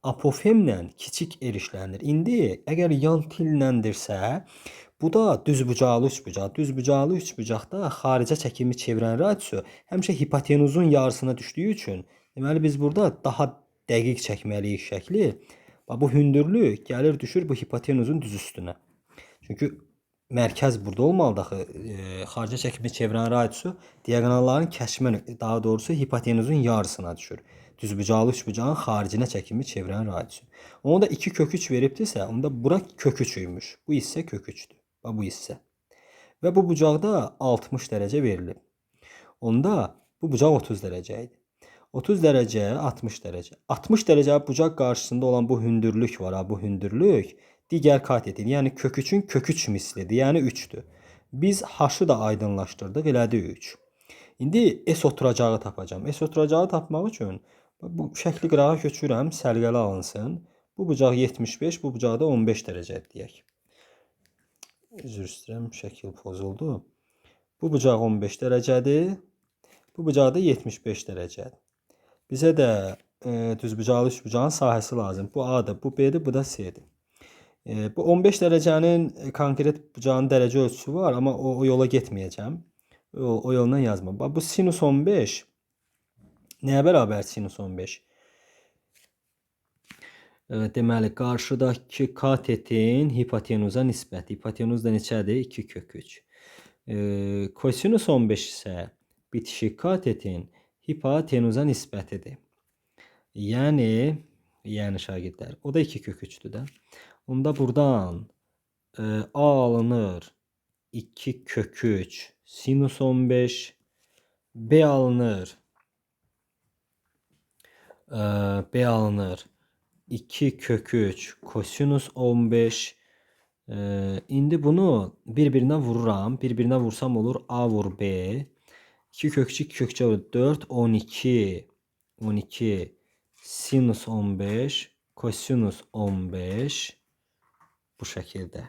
Apofemlə kiçik R işlənilir. İndi əgər yan tilləndirsə, bu da düzbucaqlı üçbucaq. Düzbucaqlı üçbucaqda xaricə çəkilmiş çevrənin radiusu həmişə hipotenuzun yarısına düşdüyü üçün, deməli biz burada daha dəqiq çəkməliyik şəkli. Bax, bu hündürlük gəlir düşür bu hipotenuzun düz üstünə. Çünki mərkəz burada olmalıdır axı. Xaricə çəkilmiş çevrənin radiusu diaqonalların kəşmə, daha doğrusu hipotenuzun yarısına düşür. Düzbucaqlı üçbucağın xaricinə çəkilmiş çevrənin radiusu. Onu da 2 kök 3 veribdirsə, onda bura kök 3 imiş. Bu hissə kök 3-dür. Bax, bu hissə. Və bu bucaqda 60 dərəcə verilib. Onda bu bucaq 30 dərəcə idi. 30 dərəcə, 60 dərəcə. 60 dərəcə bucaq qarşısında olan bu hündürlük var. Ha, bu hündürlük digər katetin, yəni kök 3-ün kök 3 mislidir, yəni 3-dür. Biz H-ı da aydınlaşdırdıq, elədi 3. İndi S oturacağı tapacağam. S oturacağı tapmaq üçün bu şəkli qırağa köçürəm, səliqəli alınsın. Bu bucaq 75, bu bucaq da 15 dərəcə deyək. Üzr istəyirəm, şəkil pozuldu. Bu bucaq 15 dərəcədir. Bu bucaq da 75 dərəcədir. Bizə də düzbucaqlı üçbucağın sahəsi lazım. Bu A-dır, bu B-dir, bu da C-dir. Bu 15 dərəcənin konkret bucağın dərəcə ölçüsü var, amma o yola getməyəcəm. O yolla yazmam. Bax, bu sinus 15 nəyə bərabər sinus 15? Deməli, qarşıdakı katetin hipotenuza nisbəti. Hipotenuz da neçədir? 2 kök 3. Kosinus 15 isə bitişik katetin hipotenuza nisbətidir. Yəni şagirdlər, o da 2 kök 3-dür də. Onda buradan A alınır 2 kök 3 sinus 15, B alınır B alınır 2 kök 3 kosinus 15. İndi bunu bir-birinə vururam. Bir-birinə vursam olur A vur B. 2 kök 2 kök 3 olur 4 12 12 sinus 15 kosinus 15 bu şəkildə.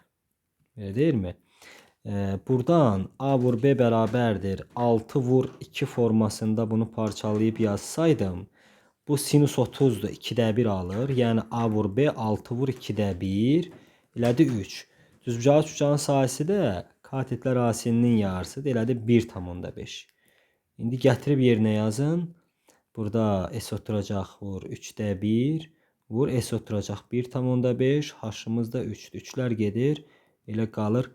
Elə deyilmi? Buradan A vur B bərabərdir 6 vur 2 formasında bunu parçalayıb yazsaydım, bu sinus 30-dur, 2-də 1 alır. Yəni A vur B 6 vur 2-də 1 elədi 3. Düzbucaqlı üçbucağın sahəsi də katetlər AC'nin yarısıdır. Elədi 1,5. İndi gətirib yerinə yazın. Burada S oturacaq vur 3-də 1. Vur S oturacaq 1,5. H-ımız da 3-dür. 3-lər gedir. Elə qalır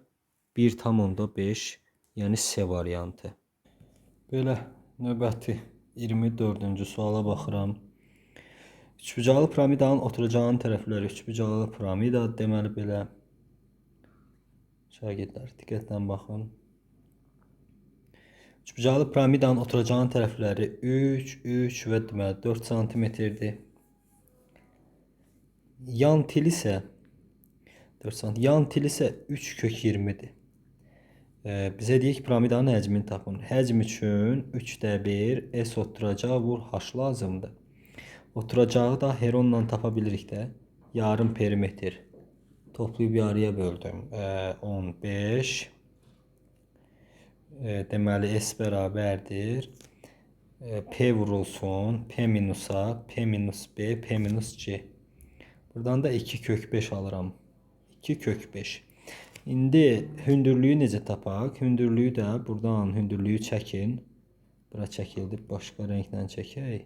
1,5. Yəni C variantı. Belə növbəti 24-cü suala baxıram. Üçbucaqlı piramidanın oturacağının tərəfləri üçbucaqlı piramida deməli belə. Şagirdlər, diqqətlə baxın. Üçbucaqlı piramidanın oturacağının tərəfləri 3, 3 və deməli 4 santimetrdir. Yan til isə 4 sant. Yan til isə 3 kök 20-dir. Bizə deyir ki, piramidanın həcmini tapın. Həcm üçün 3-də 1 S oturacaq vur H lazımdır. Oturacağı da Heronla tapa bilirik də. Yarım perimetr. Toplayıb yarıya böldüm. 15. Deməli S bərabərdir. P vurulsun. P minus A, P minus B, P minus C. Buradan da 2 kök 5 alıram. 2 kök 5. İndi hündürlüyü necə tapaq? Hündürlüyü də buradan hündürlüyü çəkin. Bura çəkildi. Başqa rənglə çəkək.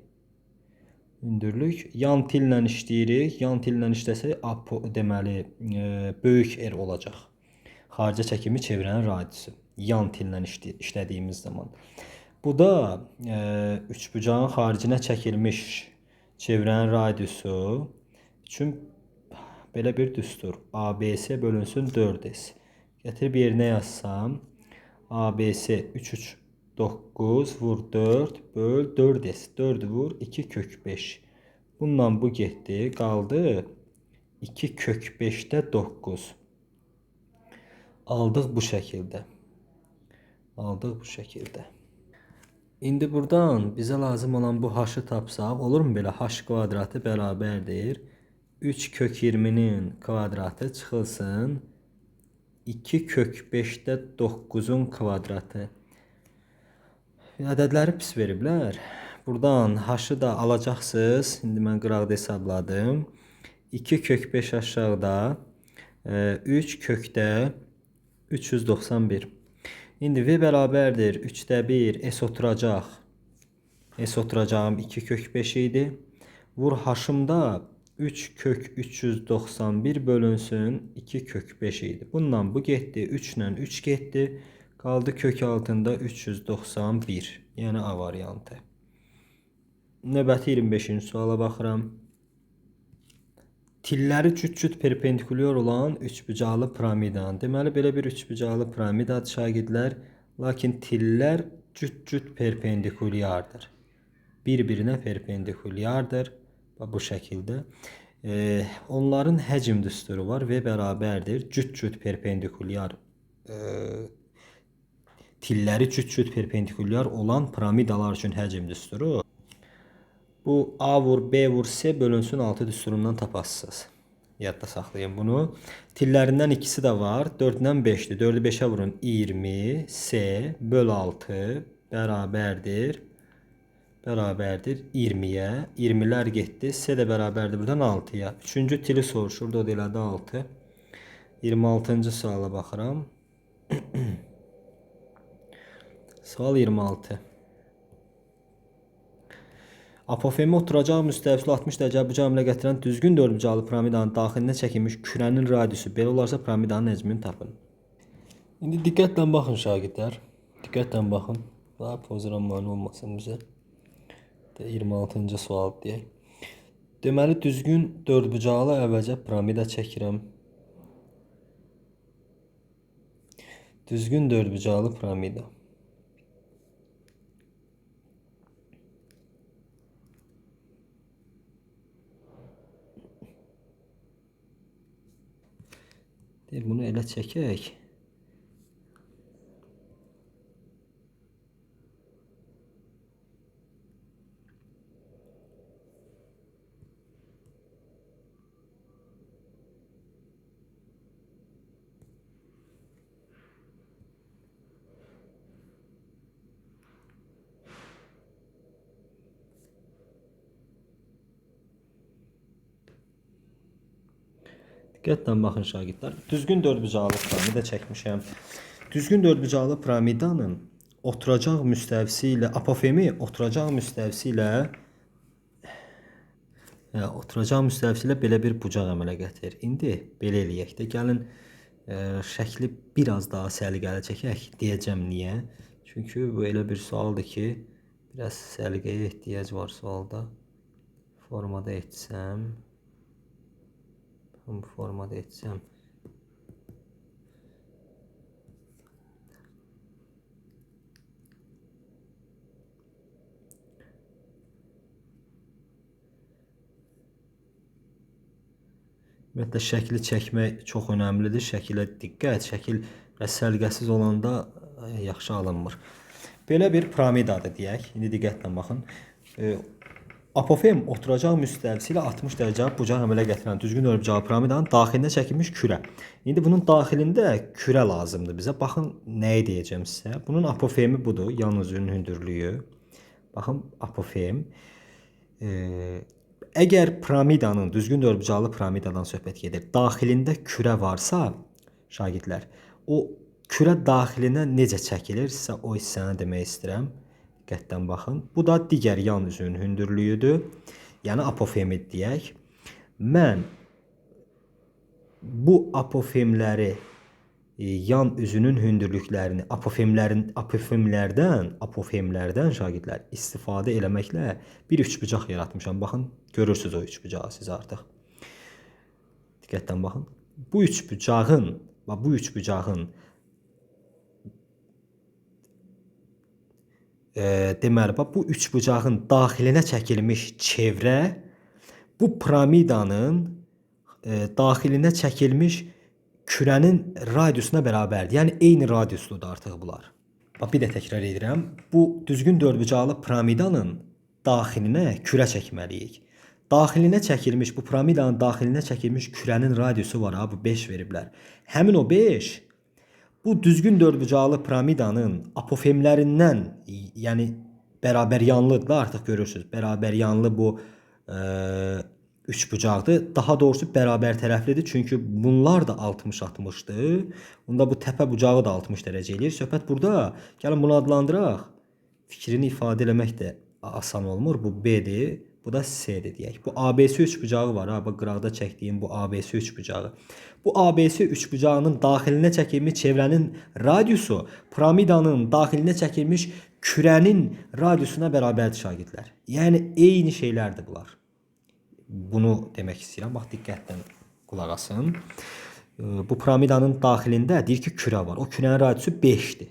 Hündürlük yan tillə işləyirik. Yan tillə işləsək apo, deməli böyük R olacaq. Xaricə çəkimi çevrənin radiusu. Yan tillə işlədiyimiz zaman. Bu da üçbucağın xaricinə çəkilmiş Çevrənin radiusu üçün belə bir düstur. ABC bölünsün 4S. Gətirib yerinə yazsam, ABC 3, 3, 9 vur 4 böl 4S. 4 vur 2 kök 5. Bununla bu getdi. Qaldı 2 kök 5-də 9. Aldıq bu şəkildə. Aldıq bu şəkildə. İndi buradan bizə lazım olan bu h-ı tapsaq, olurmu belə? H kvadratı bərabərdir. 3 kök 20-nin kvadratı çıxılsın. 2 kök 5-də 9-un kvadratı. Ədədləri pis veriblər. Buradan h-ı da alacaqsınız. İndi mən qıraqda hesabladım. 2 kök 5 aşağıda, 3 kökdə 391. İndi V bərabərdir 3-də 1 S oturacaq. S oturacağım 2 kök 5 idi. Vur H-ım da 3 kök 391 bölünsün 2 kök 5 idi. Bununla bu getdi. 3 ilə 3 getdi. Qaldı kök altında 391. Yəni A variantı. Növbəti 25-ci suala baxıram. Tilləri cüt-cüt perpendikulyar olan üçbucaqlı piramidanın. Deməli, belə bir üçbucaqlı piramidadır şagirdlər. Lakin tillər cüt-cüt perpendikulyardır. Bir-birinə perpendikulyardır. Bu şəkildə. Onların həcm düsturu var. V bərabərdir. Cüt-cüt perpendikulyar tilləri cüt-cüt perpendikulyar olan piramidalar üçün həcm düsturu. Bu A vur B vur C bölünsün 6 düsturundan tapasınız. Yadda saxlayın bunu. Tillərindən ikisi də var. 4 ilə 5-dir. 4-ü 5-ə vurun 20. C böl 6 bərabərdir. Bərabərdir 20-yə. 20-lər getdi. C də bərabərdir buradan 6-ya. Üçüncü tili soruşurdu. O da elədi 6. 26-cı suala baxıram. Sual 26. Apofemi oturacaq müstəvisli 60 dərəcə bucaq əmələ gətirən düzgün dördbucaqlı piramidanın daxilinə çəkilmiş kürənin radiusu belə olarsa piramidanın həcmini tapın. İndi diqqətlə baxın şagirdlər. Diqqətlə baxın. Daha pozuram mane olmasın bizə. 26-cı sual deyək. Deməli düzgün dördbucaqlı əvvəlcə piramida çəkirəm. Düzgün dördbucaqlı piramida. Deyir, bunu elə çəkək. Diqqətlə baxın şagirdlər. Düzgün dördbucaqlı piramida çəkmişəm. Düzgün dördbucaqlı piramidanın oturacaq müstəvisi ilə apofemi oturacaq müstəvisi ilə oturacaq müstəvisi ilə belə bir bucaq əmələ gətirir. İndi belə eləyək də. Gəlin şəkli biraz daha səliqəli çəkək. Deyəcəm niyə? Çünki bu elə bir sualdır ki, biraz səliqəyə ehtiyac var sualda. Formada etsəm. Bu formada etsəm. Ümumiyyətlə şəkli çəkmək çox önəmlidir. Şəkilə diqqət. Şəkil biraz səliqəsiz olanda yaxşı alınmır. Belə bir piramidadır deyək. İndi diqqətlə baxın. Apofem oturacaq müstəvisi ilə 60 dərəcə bucaq əmələ gətirən düzgün dördbucaqlı piramidanın daxilinə çəkilmiş kürə. İndi bunun daxilində kürə lazımdır bizə. Baxın nəyi deyəcəm sizə. Bunun apofemi budur, yan üzünün hündürlüyü. Baxın apofem. Əgər piramidanın, düzgün dördbucaqlı piramidadan söhbət gedir, daxilində kürə varsa, şagirdlər, o kürə daxilinə necə çəkilir, sizə o hissəni demək istəyirəm. Diqqətlə baxın. Bu da digər yan üzünün hündürlüyüdür. Yəni apofemi deyək. Mən bu apofemləri, yan üzünün hündürlüklərini apofemlərdən şagirdlər istifadə eləməklə bir üçbucaq yaratmışam. Baxın, görürsünüz o üçbucağı siz artıq. Diqqətlə baxın. Bu üçbucağın, deməli, bax, bu üçbucağın daxilinə çəkilmiş çevrə bu piramidanın daxilinə çəkilmiş kürənin radiusuna bərabərdir. Yəni, eyni radiusludur artıq bunlar. Bax, bir də təkrar edirəm. Bu düzgün dördbucaqlı piramidanın daxilinə kürə çəkməliyik. Daxilinə çəkilmiş, bu piramidanın daxilinə çəkilmiş kürənin radiusu var, ha, bu 5 veriblər. Həmin o 5, bu düzgün dördbucaqlı piramidanın apofemlərindən, yəni bərabər yanlıdır da artıq görürsünüz. Bərabər yanlı bu üçbucaqdır. Daha doğrusu bərabər tərəflidir. Çünki bunlar da 60-60-dır. Onda bu təpə bucağı da 60 dərəcə eləyir. Söhbət burada. Gəlin bunu adlandıraq. Fikrini ifadə eləmək də asan olmur. Bu B-dir. Bu da C-dir deyək. Bu ABC üçbucağı var. Ha, bax, qıraqda çəkdiyim bu ABC üçbucağı. Bu ABC üçbucağının daxilinə çəkilmiş çevrənin radiusu piramidanın daxilinə çəkilmiş kürənin radiusuna bərabərdir şagirdlər. Yəni eyni şeylərdir bunlar. Bunu demək istəyirəm. Bax, diqqətlə qulaq asın. Bu piramidanın daxilində deyir ki, kürə var. O kürənin radiusu 5-dir.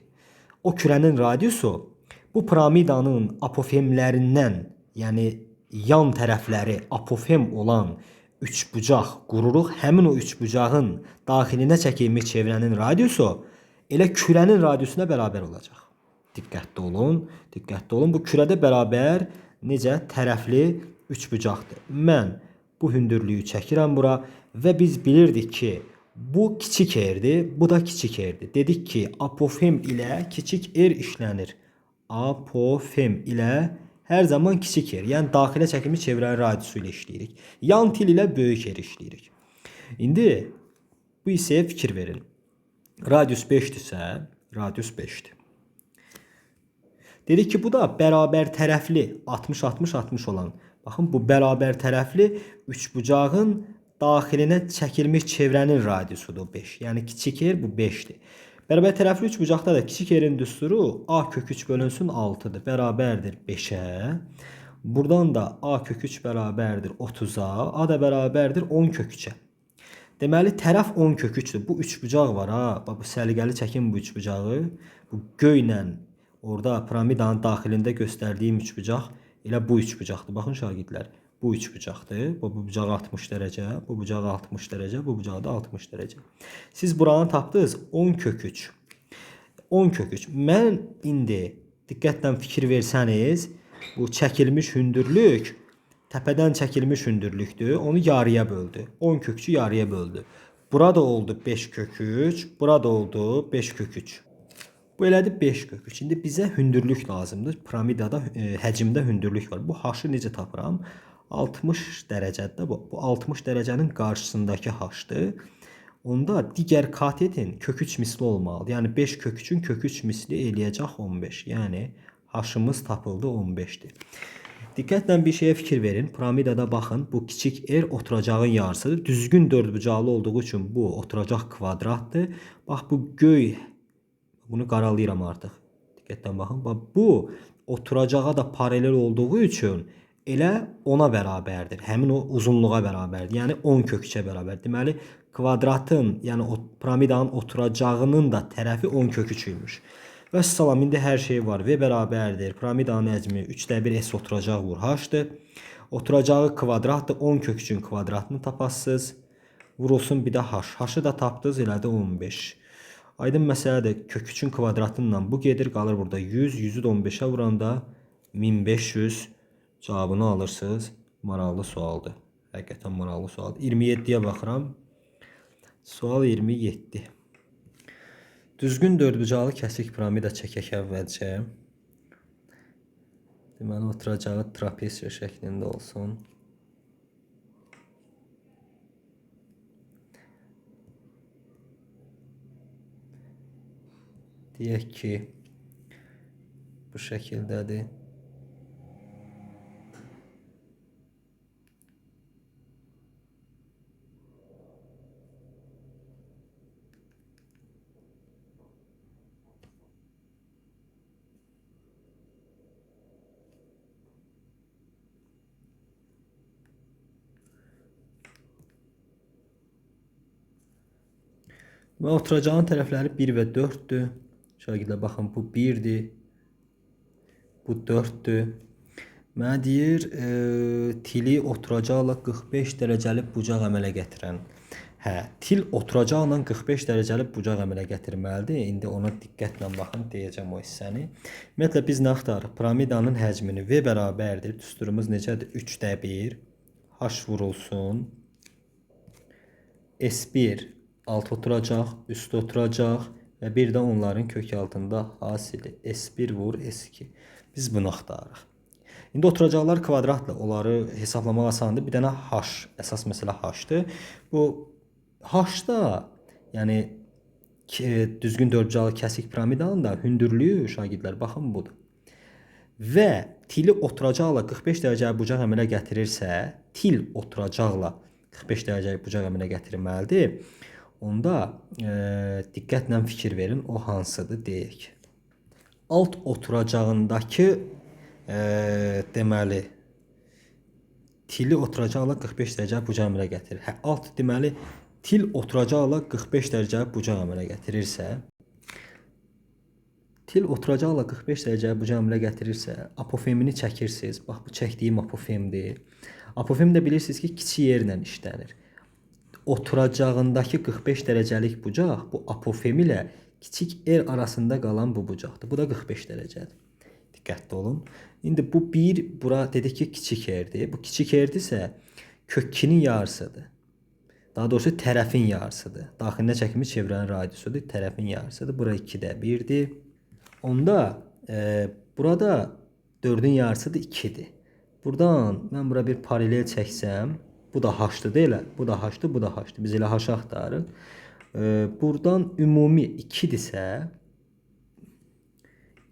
O kürənin radiusu bu piramidanın apofemlərindən, yəni yan tərəfləri apofem olan üçbucaq qururuq. Həmin o üçbucağın daxilinə çəkilmiş çevrənin radiusu elə kürənin radiusuna bərabər olacaq. Diqqətli olun, diqqətli olun. Bu kürədə bərabər necə tərəfli üçbucaqdır. Mən bu hündürlüyü çəkirəm bura və biz bilirdik ki, bu kiçik r-dir, bu da kiçik r-dir. Dedik ki, apofem ilə kiçik r işlənir. Apofem ilə hər zaman kiçik r, yəni daxilə çəkilmiş çevrənin radiusu ilə işləyirik. Yan til ilə böyük r işləyirik. İndi bu hissəyə fikir verin. Radius 5-dirsə, radius 5-dir. Dedik ki, bu da bərabər tərəfli 60-60-60 olan. Baxın, bu bərabər tərəfli üçbucağın daxilinə çəkilmiş çevrənin radiusudur 5. Yəni kiçik r bu 5-dir. Bərabər tərəfli üçbucaqda da kiçik r-in düsturu a kök 3 bölünsün 6-dır. Bərabərdir 5-ə. Buradan da a kök 3 bərabərdir 30-a. A da bərabərdir 10 kök 3-ə. Deməli, tərəf 10 kök 3-dür. Bu üçbucaq var ha. Bax, bu səliqəli çəkin bu üçbucağı. Bu göylə orada piramidanın daxilində göstərdiyim üçbucaq elə bu üçbucaqdır. Baxın şagirdlər, bu üçbucaqdır. Bu bucağı 60 dərəcə, bu bucağı 60 dərəcə, bu bucağı da 60 dərəcə. Siz buranı tapdınız 10 kök 3. 10 kök 3. Mən indi diqqətlə fikir versəniz, bu çəkilmiş hündürlük təpədən çəkilmiş hündürlükdür. Onu yarıya böldü. 10 kök 3-ü yarıya böldü. Burada oldu 5 kök 3, burada oldu 5 kök 3. Bu elədi 5 kök 3. İndi bizə hündürlük lazımdır. Piramidada, həcmdə hündürlük var. Bu h-ı necə tapıram? 60 dərəcədir bu. Bu 60 dərəcənin qarşısındakı h-dır. Onda digər katetin kök 3 misli olmalıdır. Yəni 5 kök 3-ün kök 3 misli eləyəcək 15. Yəni h-ımız tapıldı 15-dir. Diqqətlə bir şeyə fikir verin. Piramidada baxın, bu kiçik r oturacağın yarısıdır. Düzgün dördbucaqlı olduğu üçün bu oturacaq kvadratdır. Bax, bu göy, bunu qaralayıram artıq. Diqqətlə baxın. Bax, bu oturacağa da paralel olduğu üçün elə ona bərabərdir. Həmin o uzunluğa bərabərdir. Yəni 10 kök 3-ə bərabərdir. Deməli, kvadratın, yəni o piramidanın oturacağının da tərəfi 10 kök 3 imiş. Vəssalam, indi hər şey var. V bərabərdir. Piramidanın həcmi 3-də 1 S oturacaq vur H-dır. Oturacağı kvadratdır. 10 kök 3-ün kvadratını tapasınız. Vurulsun bir də H. H-ı da tapdınız, elədi 15. Aydın məsələdir. Kök 3-ün kvadratından bu gedir. Qalır burada 100. 100-ü də 15-ə vuranda 1500 cavabını alırsınız. Maraqlı sualdır. Həqiqətən maraqlı sualdır. 27-yə baxıram. Sual 27. Düzgün dördbucaqlı kəsik piramida çəkək əvvəlcə. Deməli, oturacağı trapesiya şəklində olsun. Deyək ki, bu şəkildədir. Deməli, oturacağın tərəfləri 1 və 4-dür. Şagirdlər, baxın, bu 1-dir. Bu 4-dür. Mənə deyir, tili oturacaqla 45 dərəcəli bucaq əmələ gətirən. Hə, til oturacaqla 45 dərəcəli bucaq əmələ gətirməlidir. İndi ona diqqətlə baxın, deyəcəm o hissəni. Ümumiyyətlə, biz nə axtarırıq? Piramidanın həcmini V bərabərdir. Düsturumuz necədir? 3-də 1. H vurulsun. S1 alt oturacaq, üst oturacaq və bir də onların kök altında hasili S1 vur S2. Biz bunu axtarırıq. İndi oturacaqlar kvadratla, onları hesablamaq asandır. Bir dənə H, əsas məsələ H-dır. Bu H-da, yəni düzgün dördbucaqlı kəsik piramidanın da hündürlüyü, şagirdlər, baxın budur. Və tili oturacaqla 45 dərəcəli bucaq əmələ gətirirsə, til oturacaqla 45 dərəcəli bucaq əmələ gətirməlidir. Onda diqqətlə fikir verin, o hansıdır deyək. Alt oturacağındakı deməli, tili oturacaqla 45 dərəcəli bucaq əmələ gətirir. Hə, alt deməli, til oturacaqla 45 dərəcəli bucaq əmələ gətirirsə, til oturacaqla 45 dərəcəli bucaq əmələ gətirirsə, apofemini çəkirsiniz. Bax, bu çəkdiyim apofemdir. Apofem də bilirsiniz ki, kiçik yerlə işlənir. Oturacağındakı 45 dərəcəlik bucaq bu apofem ilə kiçik R arasında qalan bu bucaqdır. Bu da 45 dərəcədir. Diqqətli olun. İndi bu 1, bura dedik ki, kiçik R-dir. Bu kiçik R-dirsə, kök 2-nin yarısıdır. Daha doğrusu tərəfin yarısıdır. Daxilinə çəkilmiş çevrənin radiusudur, tərəfin yarısıdır. Bura 2-də 1-dir. Onda burada 4-ün yarısıdır, 2-dir. Buradan mən bura bir paralel çəksəm, bu da H-dır deyil, bu da H-dır, bu da H-dır. Biz elə H axtarırıq. Buradan ümumi 2-dirsə,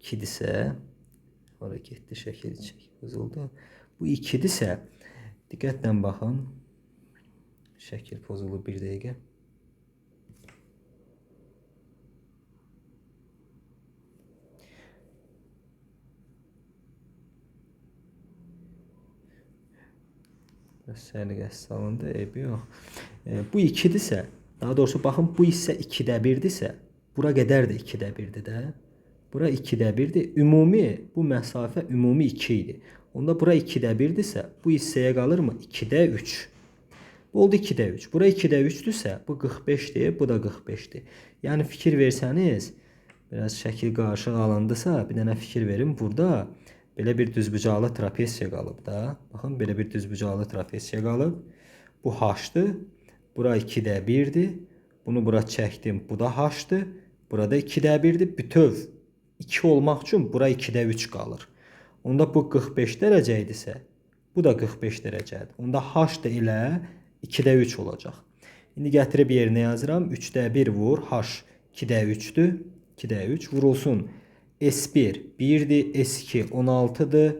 2-dirsə, ora getdi şəkil çək, pozuldu. Bu 2-dirsə, diqqətlə baxın. Şəkil pozuldu bir dəqiqə. Biraz səliqəsiz alındı, eybi yox. Bu 2-dirsə, daha doğrusu baxın, bu hissə 2-də 1-dirsə, bura qədər də 2-də 1-dir də. Bura 2-də 1-dir. Ümumi, bu məsafə ümumi 2 idi. Onda bura 2-də 1-dirsə, bu hissəyə qalırmı? 2-də 3. Bu oldu 2-də 3. Bura 2-də 3-dürsə, bu 45-dir, bu da 45-dir. Yəni fikir versəniz, biraz şəkil qarışıq alındısa, bir dənə fikir verin. Burada belə bir düzbucaqlı trapesiya qalıb da. Baxın, belə bir düzbucaqlı trapesiya qalıb. Bu H-dır. Bura 2-də 1-dir. Bunu bura çəkdim. Bu da H-dır. Burada 2-də 1-dir. Bütöv 2 olmaq üçün bura 2-də 3 qalır. Onda bu 45 dərəcə idisə, bu da 45 dərəcədir. Onda H da elə 2-də 3 olacaq. İndi gətirib yerinə yazıram. 3-də 1 vur. H 2-də 3-dür. 2-də 3 vurulsun. S1 1-dir. S2 16-dır.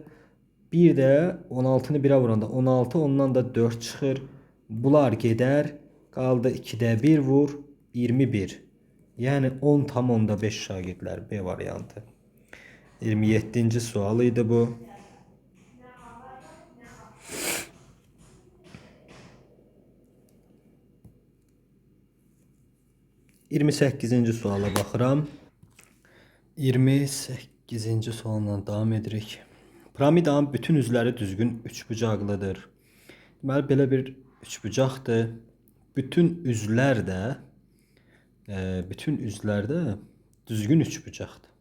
1 də 16-nı 1-ə vuranda 16, ondan da 4 çıxır. Bunlar gedər. Qaldı 2-də 1 vur. 21. Yəni 10,5 şagirdlər. B variantı. 27-ci sual idi bu. 28-ci suala baxıram. 28-ci sualla davam edirik. Piramidanın bütün üzləri düzgün üçbucaqlıdır. Deməli, belə bir üçbucaqdır. Bütün üzlər də düzgün üçbucaqdır.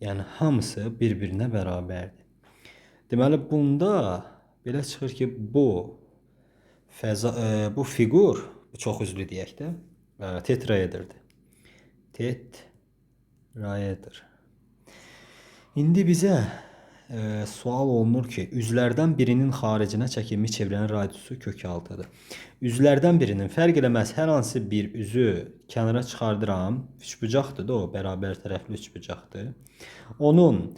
Yəni hamısı bir-birinə bərabərdir. Deməli, bunda belə çıxır ki, bu fəza, bu fiqur, bu çox üzlü deyək də, tetraedrdir. Tetraedr. İndi bizə sual olunur ki, üzlərdən birinin xaricinə çəkilmiş çevrənin radiusu kök 6-dır. Üzlərdən birinin fərq eləməz hər hansı bir üzü kənara çıxardıram. Üçbucaqdır da o, bərabər tərəfli üçbucaqdır. Onun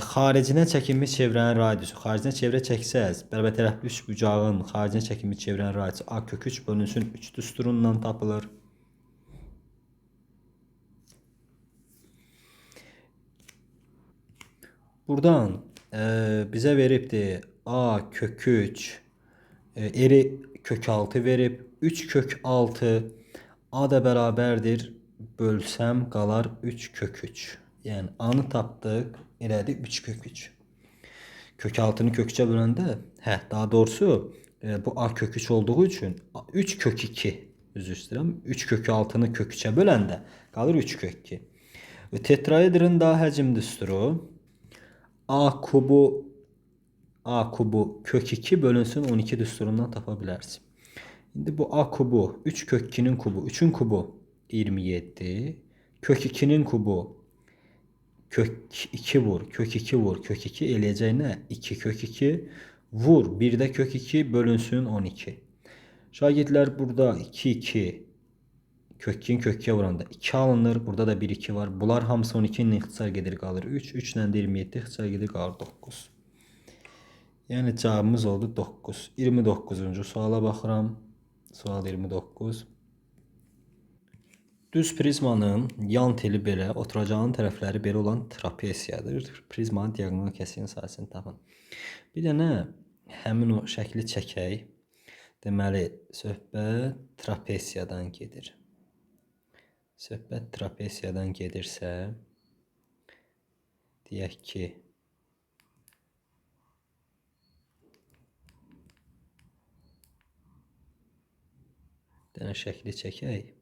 xaricinə çəkilmiş çevrənin radiusu, xaricinə çevrə çəksəz, bərabər tərəfli üçbucağın xaricinə çəkilmiş çevrənin radiusu A kök 3 bölünsün 3 düsturundan tapılır. Buradan bizə veribdir A kök 3, eri kök 6 verib, 3 kök 6 A da bərabərdir. Bölsəm qalar 3 kök 3. Yəni A-nı tapdıq, elədi 3 kök 3. Kök 6-nı kök 3-ə böləndə, daha doğrusu bu A kök 3 olduğu üçün 3 kök 2, üzr istəyirəm, 3 kök 6-nı kök 3-ə böləndə qalır 3 kök 2. Tetraedrin daha həcm düsturu A kubu kök 2 bölünsün 12 düsturundan tapa bilərsiniz. İndi bu A kubu 3 kök 2-nin kubu, 3-ün kubu 27, kök 2-nin kubu kök 2 vur, kök 2 vur, kök 2 eləyəcək nə? 2 kök 2 vur, bir də kök 2 bölünsün 12. Şagirdlər burada 2, 2, kök 2-ni kök 2-yə vuranda 2 alınır. Burada da 1, 2 var. Bunlar hamısı 12 ilə ixtisar gedir, qalır 3. 3 ilə də 27 ixtisar gedir, qalır 9. Yəni cavabımız oldu 9. 29-cu suala baxıram. Sual 29. Düz prizmanın yan teli belə, oturacağın tərəfləri belə olan trapesiyadır. Prizmanın diaqonal kəsiyinin sahəsini tapın. Bir dənə həmin o şəkli çəkək. Deməli, söhbət trapesiyadan gedir. Söhbət trapesiyadan gedirsə, deyək ki, bir dənə şəkli çəkək.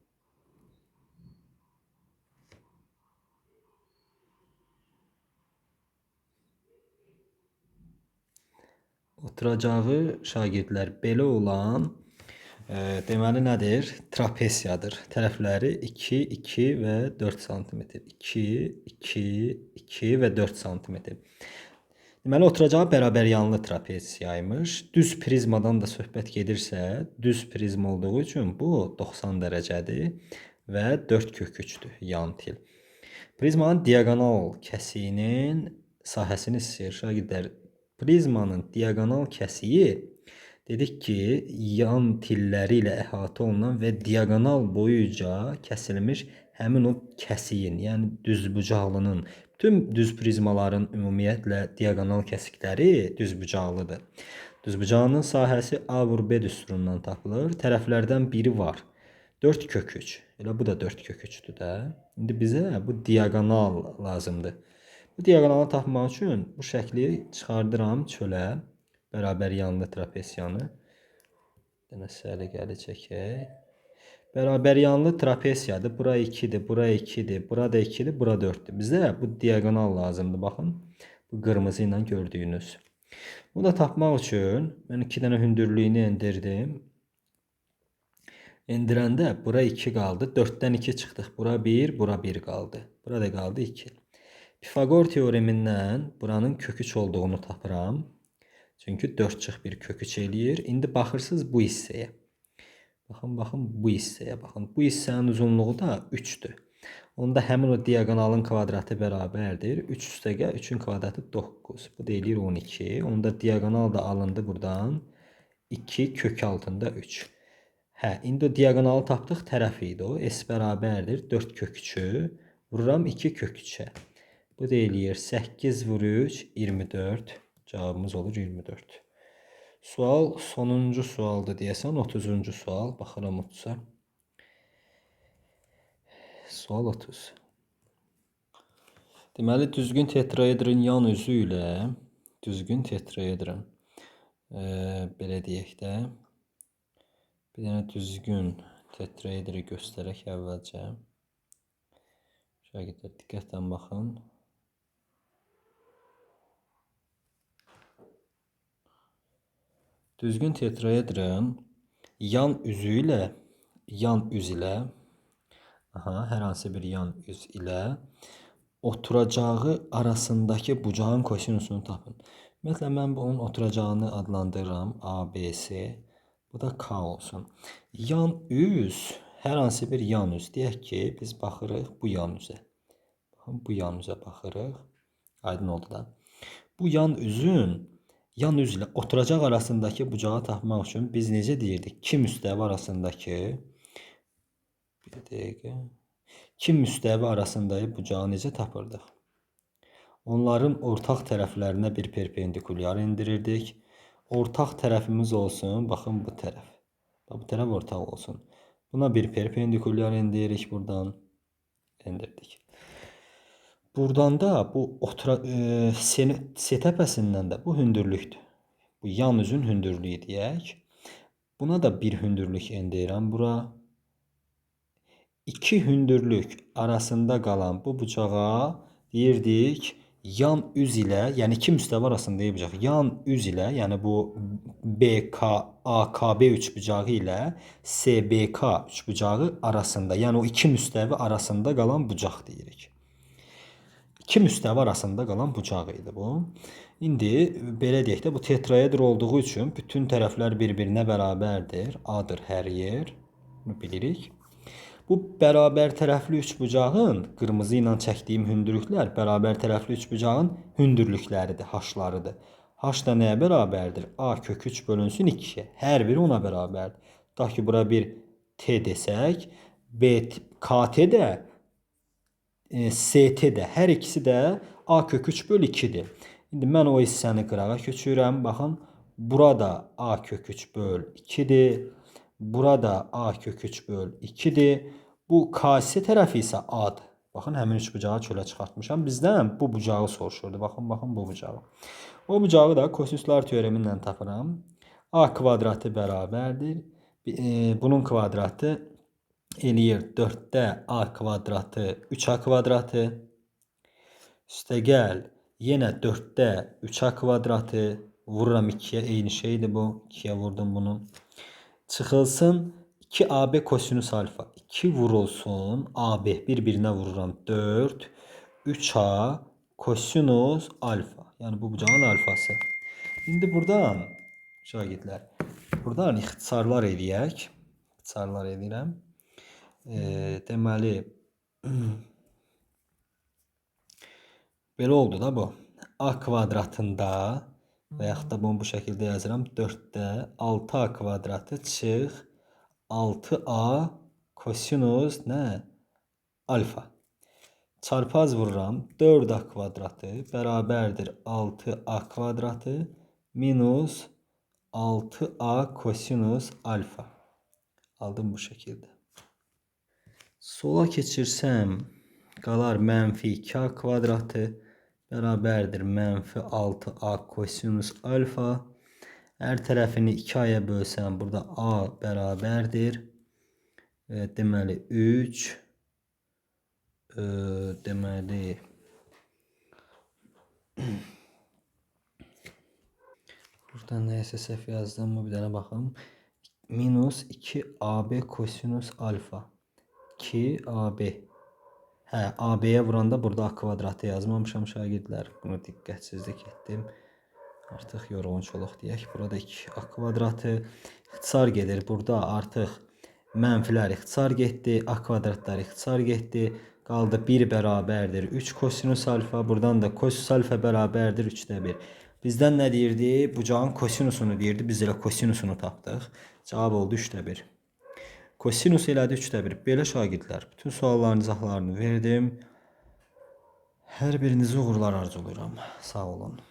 Oturacağı şagirdlər belə olan, deməli nədir? Trapesiyadır. Tərəfləri 2, 2 və 4 sm. 2, 2, 2 və 4 sm. Deməli, oturacağı bərabər yanlı trapesiyaymış. Düz prizmadan da söhbət gedirsə, düz prizma olduğu üçün bu 90 dərəcədir və 4 kök 3-dür yan til. Prizmanın diaqonal kəsiyinin sahəsini istəyir şagirdlər. Prizmanın diaqonal kəsiyi dedik ki, yan tilləri ilə əhatə olunan və diaqonal boyunca kəsilmiş həmin o kəsiyin, yəni düzbucaqlının, bütün düz prizmaların ümumiyyətlə diaqonal kəsikləri düzbucaqlıdır. Düzbucağının sahəsi A vur B düsturundan tapılır. Tərəflərdən biri var. 4 kök 3. Elə bu da 4 kök 3-dür də. İndi bizə bu diaqonal lazımdır. Bu diaqonalı tapmaq üçün bu şəkli çıxardıram çölə, bərabər yanlı trapesiyanı. Bir dənə səliqəli çəkək. Bərabər yanlı trapesiyadır. Bura 2-dir, bura 2-dir, bura da 2-dir, bura 4-dür. Bizə bu diaqonal lazımdır. Baxın, bu qırmızı ilə gördüyünüz. Bunu da tapmaq üçün mən 2 dənə hündürlüyünü endirdim. Endirəndə bura 2 qaldı. 4-dən 2 çıxdıq. Bura 1, bura 1 qaldı. Bura da qaldı 2. Pifaqor teoremindən buranın kök 3 olduğunu tapıram. Çünki 4 çıx 1 kök 3 eləyir. İndi baxırsınız bu hissəyə. Baxın, baxın bu hissəyə baxın. Bu hissənin uzunluğu da 3-dür. Onda həmin o diaqonalın kvadratı bərabərdir. 3 üstəgəl 3-ün kvadratı 9. Bu da eləyir 12. Onda diaqonal da alındı buradan. 2 kök altında 3. Hə, indi o diaqonalı tapdıq, tərəf idi o. S bərabərdir 4 kök 3-ü. Vururam 2 kök 3-ə. Bu da eləyir 8 vur 3, 24. Cavabımız olur 24. Sual sonuncu sualdır deyəsən, 30-cu sual. Baxıram 30-a. Sual 30. Deməli, düzgün tetraedrin yan üzü ilə, düzgün tetraedrin, belə deyək də, bir dənə düzgün tetraedri göstərək əvvəlcə. Şagirdlər, diqqətlə baxın. Düzgün tetraedrin yan üzü ilə, yan üz ilə, hər hansı bir yan üz ilə oturacağı arasındakı bucağın kosinusunu tapın. Ümumiyyətlə, mən bunun oturacağını adlandırıram. A, B, C. Bu da K olsun. Yan üz, hər hansı bir yan üz. Deyək ki, biz baxırıq bu yan üzə. Baxın, bu yan üzə baxırıq. Aydın oldu da. Bu yan üzün yan üz ilə oturacaq arasındakı bucağı tapmaq üçün biz necə deyirdik? İki müstəvi arasındakı bir dəqiqə. İki müstəvi arasındakı bucağı necə tapırdıq? Onların ortaq tərəflərinə bir perpendikulyar endirirdik. Ortaq tərəfimiz olsun, baxın bu tərəf. Bax, bu tərəf ortaq olsun. Buna bir perpendikulyar endirik buradan. Endirdik. Buradan da bu C təpəsindən də bu hündürlükdür. Bu yan üzün hündürlüyü deyək. Buna da bir hündürlük endirirəm bura. İki hündürlük arasında qalan bu bucağa deyirdik yan üz ilə, yəni iki müstəvi arasında bucaq, yan üz ilə, yəni bu BK, AKB üçbucağı ilə SBK üçbucağı arasında, yəni o iki müstəvi arasında qalan bucaq deyirik. İki müstəvi arasında qalan bucaq idi bu. İndi belə deyək də, bu tetraedr olduğu üçün bütün tərəflər bir-birinə bərabərdir. A-dır hər yer. Bunu bilirik. Bu bərabər tərəfli üçbucağın, qırmızı ilə çəkdiyim hündürlüklər bərabər tərəfli üçbucağın hündürlükləridir, haşlarıdır. H da nəyə bərabərdir? A kök 3 bölünsün 2-yə. Hər biri ona bərabərdir. Tutaq ki, bura bir T desək, B, KT də, ST də, hər ikisi də A kök 3 böl 2-dir. İndi mən o hissəni qırağa köçürəm. Baxın, burada A kök 3 böl 2-dir. Burada A kök 3 böl 2-dir. Bu KS tərəfi isə A-dır. Baxın, həmin üçbucağı çölə çıxartmışam. Bizdən bu bucağı soruşurdu. Baxın, baxın bu bucağı. O bucağı da kosinuslar teoremi ilə tapıram. A kvadratı bərabərdir. Bunun kvadratı eləyir 4-də A kvadratı 3A kvadratı. Üstəgəl yenə 4-də 3A kvadratı. Vururam 2-yə, eyni şeydir bu. 2-yə vurdum bunu. Çıxılsın 2AB kosinus alfa. 2 vurulsun AB. Bir-birinə vururam 4. 3A kosinus alfa. Yəni bu bucağın alfası. İndi buradan şagirdlər, buradan ixtisarlar eləyək. İxtisarlar edirəm. Deməli belə oldu da bu. A kvadratında və yaxud da bunu bu şəkildə yazıram. 4-də 6A kvadratı çıx 6A kosinus nə? Alfa. Çarpaz vururam. 4A kvadratı bərabərdir 6A kvadratı minus 6A kosinus alfa. Aldım bu şəkildə. Sola keçirsəm qalar mənfi 2A kvadratı bərabərdir mənfi 6A kosinus alfa. Hər tərəfini 2A-ya bölsəm burada A bərabərdir. Deməli 3 deməli burada nəyəsə səhv yazdım mı bir dənə baxım. Minus 2AB kosinus alfa. 2AB. Hə, AB-yə vuranda burada A kvadratı yazmamışam şagirdlər. Bunu diqqətsizlik etdim. Artıq yorğunçuluq deyək. Burada 2A kvadratı ixtisar gedir. Burada artıq mənfilər ixtisar getdi. A kvadratlar ixtisar getdi. Qaldı 1 bərabərdir 3 kosinus alfa. Buradan da kosinus alfa bərabərdir 3-də 1. Bizdən nə deyirdi? Bucağın kosinusunu deyirdi. Biz elə kosinusunu tapdıq. Cavab oldu 3-də 1. Kosinus elədi 3-də 1. Belə şagirdlər, bütün sualların izahlarını verdim. Hər birinizə uğurlar arzulayıram. Sağ olun.